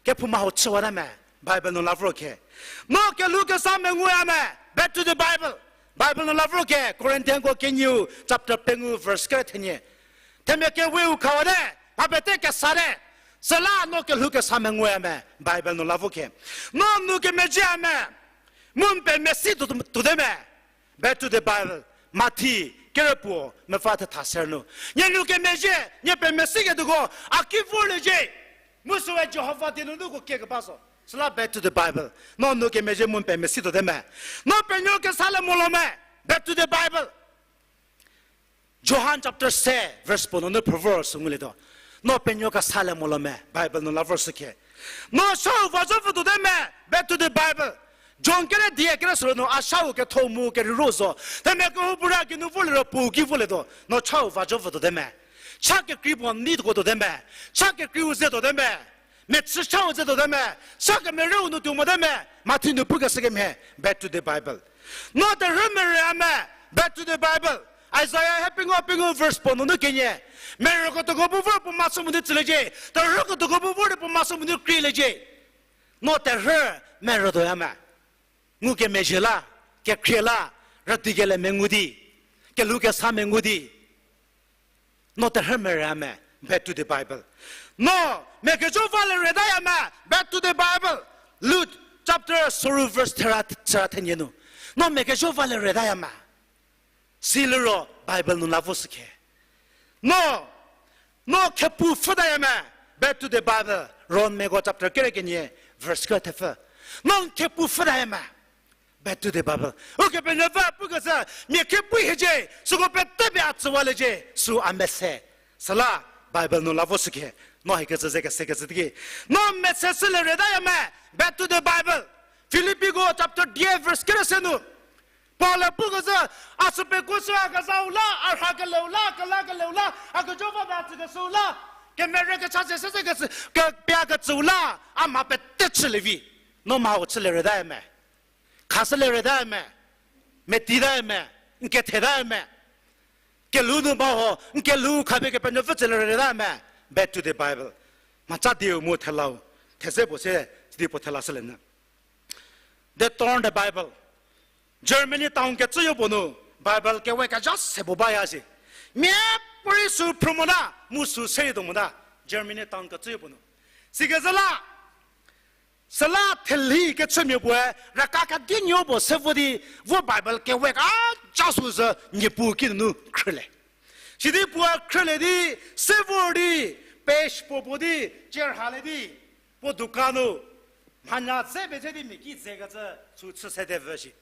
Kephouma hau chüwata me, Bible nu la vo ke. No kelhou kesa menguya me, back to the Bible. Bible nu la vorke, Corinthianko kenieu chapter pengou verse kere thenie. Themia keweu khawate, mha pete kesate, süla no kelhou kesa menguya me, Bible nu la vorke. No nou kemezhie me, mu n pemesi tuo, tuote me, back to the Bible, Mathi, kerepuo, mepfü thetha ser nu. Nie nou kemezhie, nie pemesiketuoko, a ki vorliecie. Mu süe Jihova die nunu ko kiekeba zo. Süla back to the Bible. No nou kemezhie mu n pemesi tuote me. No penuo kesa le molo me, back to the Bible. Johan chapter se, verse puo nunu phrü vor sü ngulietuo. No penuo kesa le molo me, Bible nu la vor sü khe. No chau va zo vü tuote me, back to the Bible. John kere die kere süro nu a chau ketho mu kerei ro zo. Themia kehoupuorei a geinu vorliro puo ki vorlietuo. No chau va zo vü tuote me. Cha kekrei puo neituoko tuote me. Cha kekreiu ze tuote me. Mechü chau ze tuote me. Cha kemereu nu tuo mote me. Mathi nu pukeshü kemhie, back to the Bible. No terhü merüya me, back to the Bible. Isaiah he pengou pengou verse puo nunu kenie. Merüketuoko bu vor puo mhasü mo nu tsüliecie. Terhüketuoko bu vor di puo mhasü mo nu kreiliecie. No terhü merütuoya me. Ngukemezhie la, kekhrie la, rüdi kele mengu di, kelhou kesa mengu di. No terhü merüya me, back to the Bible. No mia kejo va le rütaya me, back to the Bible. Luke chapter soru verse thera, thera thenie nu. No mia kejo va le rütaya me. Siliro Bible nu la vo sü khe. No, no khepu pfhütaya me, back to the Bible. Romako chapter kere kenie, verse kere thepfü. No n khepu pfhütaya me, back to the Bible. Ukepenuopfü pukecü, mia khepu hiecie, süko pete pie a tsüwaliecie, sü a mese. Süla Bible nu la vo sü khe, no hikecü ze kesekecü teiki. No mese shü le rütaya me, back to the Bible. Filippiko chapter die verse kere se nu. Paul-e pukecü, a sü pekuoshü a kezhau la, a rha keleu la, kela keleu la, a kejo va pie a tsükeshüu la, kemerü kecha se se se kecü, kepia kecüu la, a mha pete chülie vi. No mha-u chülie rütaya me. Khashülie rütaya me. Metitaya me. N kethetae me. Kelhou nu ba ho, n kelhou khapie Kepenuopfü tsülie rütaya me. Back to the Bible. Mhaca dieu mu thelau, theze puo se, sidi puo thela shülie nyü. They torn the Bible. Germany town kecüyo puo nu, Bible kewe kezha se puo baya si. Miapuorei sü phrü mota, mu sü se tuo mota, Germany town kecüyo puo nu. Sikezhü la, süla thelhi kechümia puoe, raka kedinuo puo se vo di, vo Bible kewe kezha sü sü Niepuu kinunu khrülie. Sidi puoe khrülie di, se vor di, page puo puo di, cherhalie di, puo dukan nu, mhanya dze pie dze di mia ki dzekecü sü chü sede vü shi.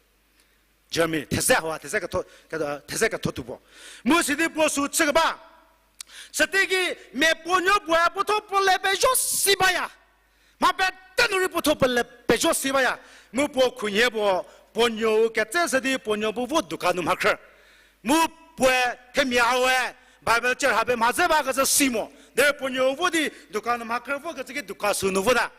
Germany, theze hau, theze ketho, ke-, theze ketho tuo puo. Mu sidi puo sü chükeba. Süteiki mia puonuo puoe puotho puo le pejo si baya. Mha pete nu rei puotho puo le pejo si baya. Mu puo khunhie puo, puonuou ketse shü di puonuou bu vo dukan nu mhakhrü. Mu puoe themia haue, Bible cherha pie mha dze bakecü si mo. Derei puonuou vo di dukan nu mhakhrü vokecü ki dukan sü nu vota.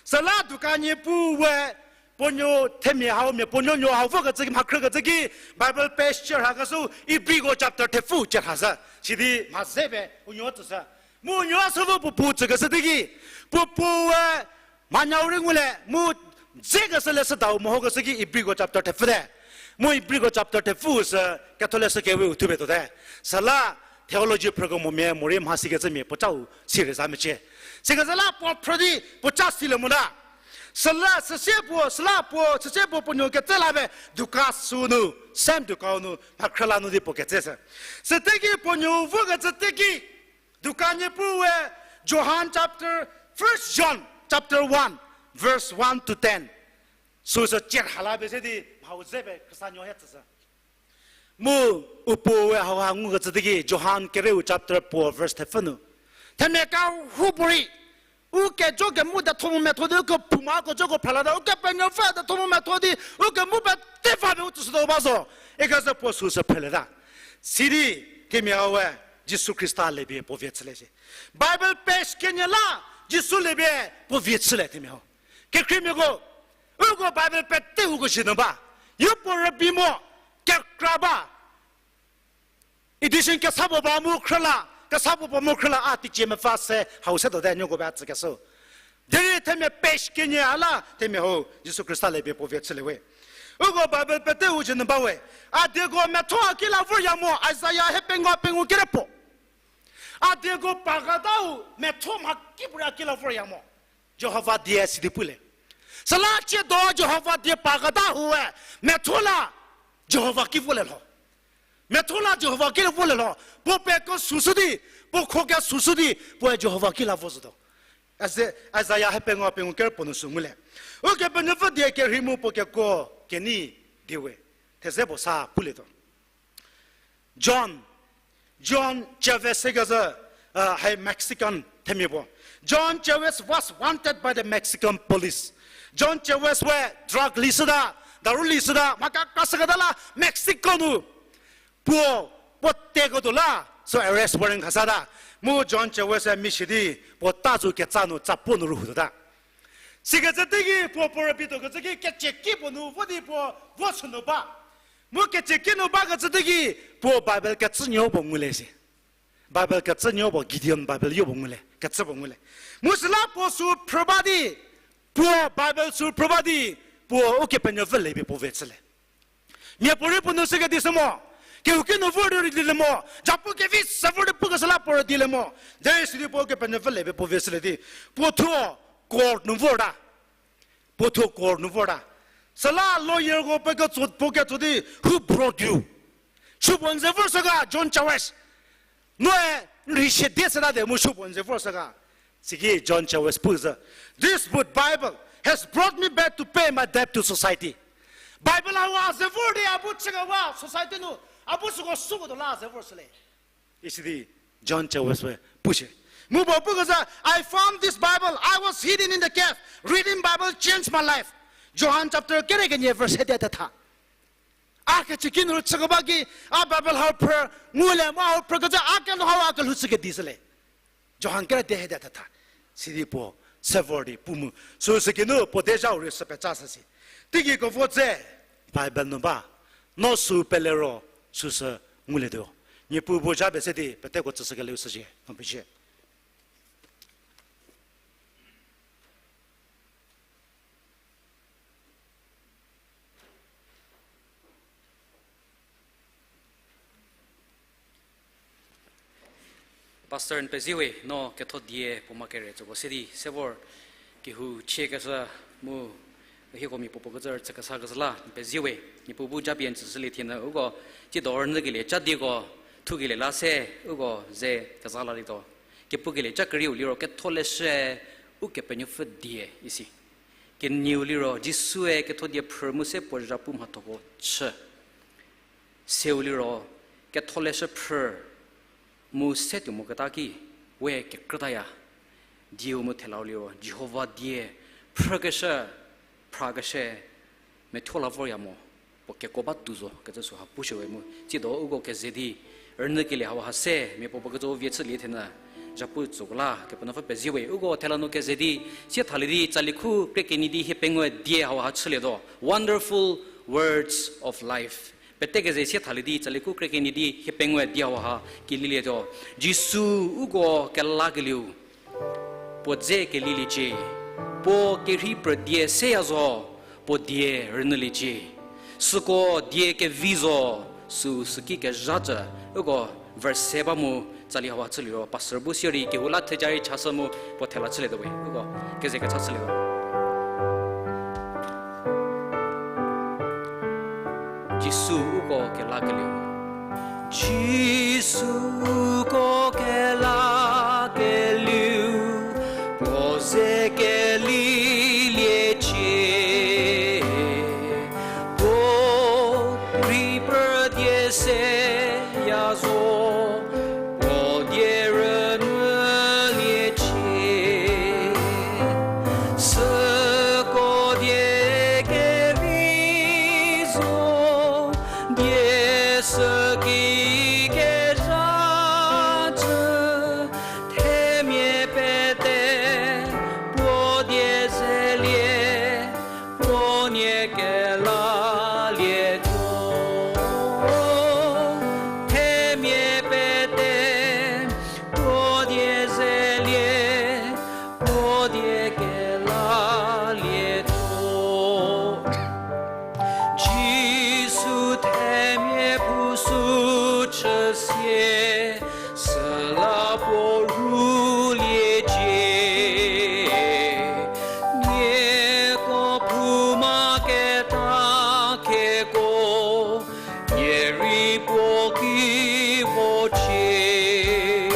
Süla dukan niepu we, puonuo themia hau mia puonuo nuo hau vokecü ki mhakhrükecü ki Bible page cherhakeshü Ibriko chapter thepfü cherha zhü. Sidi mha dze pie unuo tsüshü. Mu unuo sü vo puo puo tsükeshü teiki. Puo puoe mhanyau rei ngulie, mu dzekeshü leshüdau mehokeshü ki Ibriko chapter thepfü te. Mu Ibriko chapter thepfü sü ketholeshü keweu thupie tuote. Süla theology phrükemomia morei mha sikecümia puocau si rei za mecie. Sikecü la puo phrü di puoca silie mota. Süla süsie puo, süla puo, süsie puo puonuo ketse la pie dukan sü nu, same dukan nu, mhakhrü la nu di puo ketse shü. Süteiki puonuou vokecü teiki, dukan niepu we Johan chapter, First John chapter one, verse one to ten. Süsü cherha la pie se di mhau dze pie Khrista nuo he tsüshü. Mu u puo we hauha ngukecü teiki Johan kereu chapter puo verse thepfü nu. Themia kehoupuorei, u kejo kemu detho mu metho di, u kephouma kejoko phralata, Ukepenuopfü detho mu metho di, u kemu pete va pie u tsüshütuo ba zo. Ikecü puo süsü phrelieta. Sidi themia we Jisu Khrista lepie puo vie chülie shie. Bible page kenie la Jisu lepie puo vie chülie themia hau. Kekhriemiako, uko Bible pete uko zhie nu ba. Yopuo rübei mo, kekra ba. Edition kesa puo ba mu khrüla, kesa puo ba mu khrüla, a teicie mepfü se hau se tuote nieko ba tsükeshü. Derei themia page kenie a la themia hau Jisu Khrista lepie puo vie chülie we. Uko Bible pete u zhü nu ba we. A dieko metho a ki la vorya mo, Isaiah hiepengou pengou kere puo. A dieko pagatau metho mha kipuorei a ki la vorya mo. Jihova die sidi pule. Süla ciedo Jihova die pagata hue, metho la Jihova ki volie lho. Metho la Jihova ki volie lho. Puo peko süsü di, puo kho kesushü di, puoe Jihova ki la vo zotuo. Isaiah hiepengou pengou kere puo nu sü ngulie. Ukepenuopfü die kerhei mu puo kekuo kenei die we. Theze puo sa pulietuo. John, John Chavez se kezhü, uh, hai Mexican themia puo. John Chavez was wanted by the Mexican police. John Chavez we drug lishüta, daru lishüta, mha kekra shüketa la Mexico nu puo, puo teketuo la, so arrest warrant khasata. Mu John Chavez se mi shi di, puo ta zo ketsa nu, tsapuo nu rühoutuota. Sikecü teiki puo puo rübei tuokecü ki kecie ki puo nu vo di puo vo sünu ba. Mu kecie ki nu bakecü teiki puo Bible kecünuo puo ngulie si. Bible kecünuo puo Gideon Bible yo puo ngulie, kecü puo ngulie. Mu süla puo sü phrü ba di, puo Bible sü phrü ba di, puo Ukepenuopfü le pie puo ve chülie. Miapuorei puo nu sükedi sü mo, kehouki nu vor di rei dilie mo, japu kevi se vor di pukeshü la puo rei dilie mo. Derei sidi puo Ukepenuopfü le pie puo ve chülie di, puo thuo court nu vorta. Puo thuo court nu vorta. Süla lawyerko peketso, puo ketso di, who brought you? Supuo n ze vorshü ga, John Chavez? Noe n rhei shie die shütate mu supuo n ze vorshü ga? Siki John Chavez pu zhü, this book Bible has brought me back to pay my debt to society. Bible hau a ze vor di a bu chükewa society nu, a bu süko süko tuo la a ze vorshülie. Isidi John Chavez we pushie. Mu puo pukezhü, I found this Bible. I was hidden in the cave. Reading Bible changed my life. Johan chapter kere kenie verse hede thetha. A kecie ki nu chükeba ki, a Bible hau phrü, ngulie mu hau phrükecü a kelhou hau a kelhou chükedi shülie. Johan kere die hede thetha. Sidi puo se vor di pu mu. Süsü kinu puo dezhau rei sü peca shü si. Teigei kevo dze Bible nu ba. No sü pele ro süsü ngulietuo. Niepuu bu japie se di peteko tsüshükelieu shüzhie. No pezie. Pastor n pezie we, no ketho die puo ma kere tsüko se di se vor kehou chiekeshü mu hieko mia puo puo kecü rütsü kesa kezhü la n pezie we. Niepuu bu japie n tsüshülie thie nyü uko tsiedo rünyükelie ca dieko thukelie la se uko ze keza lalietuo. Kepukelie ca kerieu liro ketholeshü Ukepenuopfü die isi. Kenieu liro Jisue ketho die phrü mu se puo zhapu mhathoko chü. Seu liro ketholeshü phrü mu se tuo moketa ki we kekrütaya. Dieu mu thelau liro Jihova die phrükeshü, phrakeshü, methuo la vorya mo, puo kekuo ba tuo zo kecü süha pushüwe mu. Tsiedo uko keze di rünyükelie hauha se mia puo puo kecü vie chülie thie nyü, zhapu tsüko la Kepenuopfü pezie we. Uko thela nu keze di sie thalie di tsali khu krie kenyi di hie pengou die hauha chülietuo. Wonderful Words of Life. Pete keze sie thalie di tsali khu krie kenyi di hie pengou die hauha kileilietuo. Jisu uko kelakelieu puo dze keliliecie, puo kerhei phrü die seya zo, puo die rünyüliecie. Süko die kevi zo, süu süki kezha cü, uko verse se ba mu tsali hauha chüliro, pastor bu sierei kehou la theja rei chashü mu puo thela chülietuo we, uko keze kecha chülietuo. Jisu uko kelakelieu. Jisu uko kelakelieu, puo ze keliliecie. Puo rhei phrü die seya zo, puo die rünyüliecie. Süko die kevi zo, die süki kezha cü, themia pete puo die zelie, puo nie kelalietuo. Themia chüsie, süla puo rhuliecie. Nieko phouma keta kheko, nie rei puo ki vocie.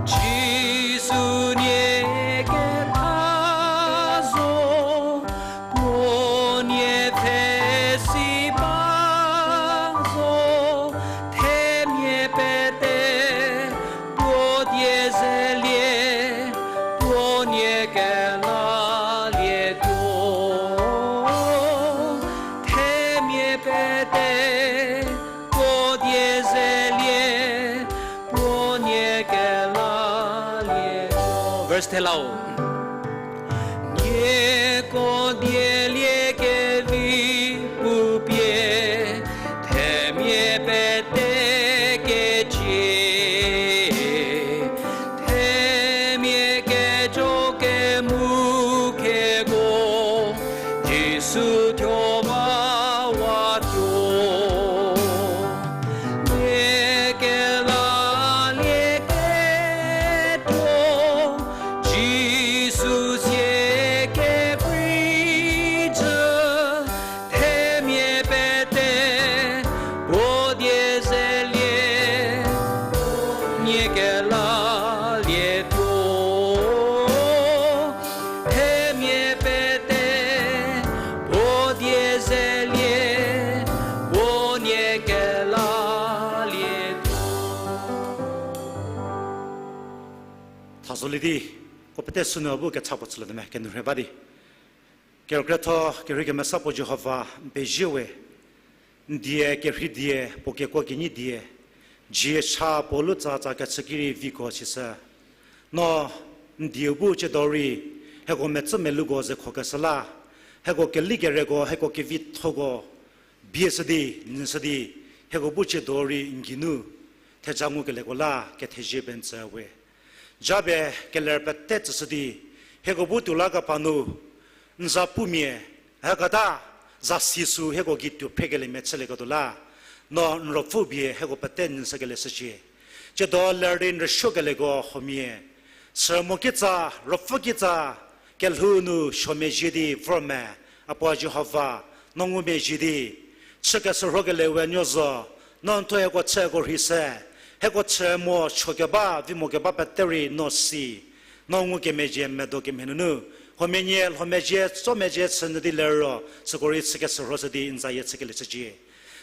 Jisu nie ketha zo, puo nie pfhesi ba zo, themia pete puo die zelie, puo nie kelalietuo. Themia pete puo die zelie, puo nie kelalietuo. Verse thelau. Nieko dielie kevi pupie, themia pete kecie, themia kejo kemu kheko, Jisu thuo ba watuo. Nie kelalieketuo, Jisu zie kekrei jü, themia pete puo die zelie, nie kelalietuo. Themia pete puo die zelie, puo nie kelalietuo. Tha zo lie di, ko pete sünu bu kecha puo chülie di me, kenou rhie ba di. Kerükrietho, kerhei kemesa puo Jihova, n pezie we. N die, kerhei die, puo kekuo kenyi die, dzie cha puo lu tsa tsa kechü ki rei viko sishü. No, n dieu bu tsiedo rei, hieko metsü meluko ze khokeshü la, hieko keli kereko, hieko kevithoko, bieshü di, nyüshü di, hieko bu tsiedo rei n geinu theja ngukelieko la kethezie pie n tsü we. Japie keler pete tsüshü di, hieko bu tuo la kepar nu, n za pumia, heketa, zasi sü hieko gei tuo phrekelie mechülieketuo la, no n ruopfü pie hieko pete nyüshükelie shücie. Tsiedo ler di n rüsuokelieko huomia, sü mo kitsa, ruopfü kitsa, kelhou nu suomezhie di vor me, Apuo Jihova, no ngumezhie di, chükeshürhokelie we nuo zo, no n thuo hieko chüko rhei se, hieko chü mo suo keba, vi mo keba pete rei no si, no ngukemezhie medo kemhie nunu, huomia nie lhomezhie, tsomezhie chü nyü di lero, süko rei chükeshürhoshü di n zayie chükelie chücie.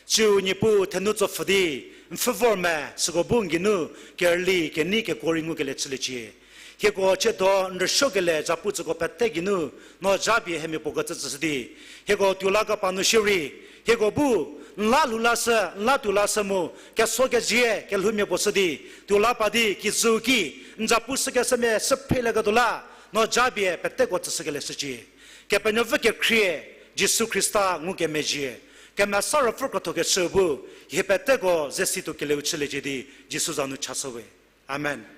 Tsiu Niepuu thenou tsopfü di, n pfhü vor me, süko bu n geinu, kerüli, kenei kekuo rei ngukelie chüliecie. Hieko tsiedo n rüsuokele zhapu tsüko pete geinu, no japie hemia puo kecü tsüshü di, hieko tuo la kepar nu shierei, hieko bu, n la lhou lashü, n la tuo lashü mu, keso kezie, kelhoumia puo shü di, tuo la pa di, kijüu ki, n zhapu shükeshümia shüphrielieketuo la, no japie peteko tsüshükelie shücie. Kepenuopfü kekhrie, Jisu Khrista ngukemezhie, Kemesa Ruopfü krotho kechü bu, hie peteko ze situo kelieu chüliecie di, Jisu za nu chashü we. Amen.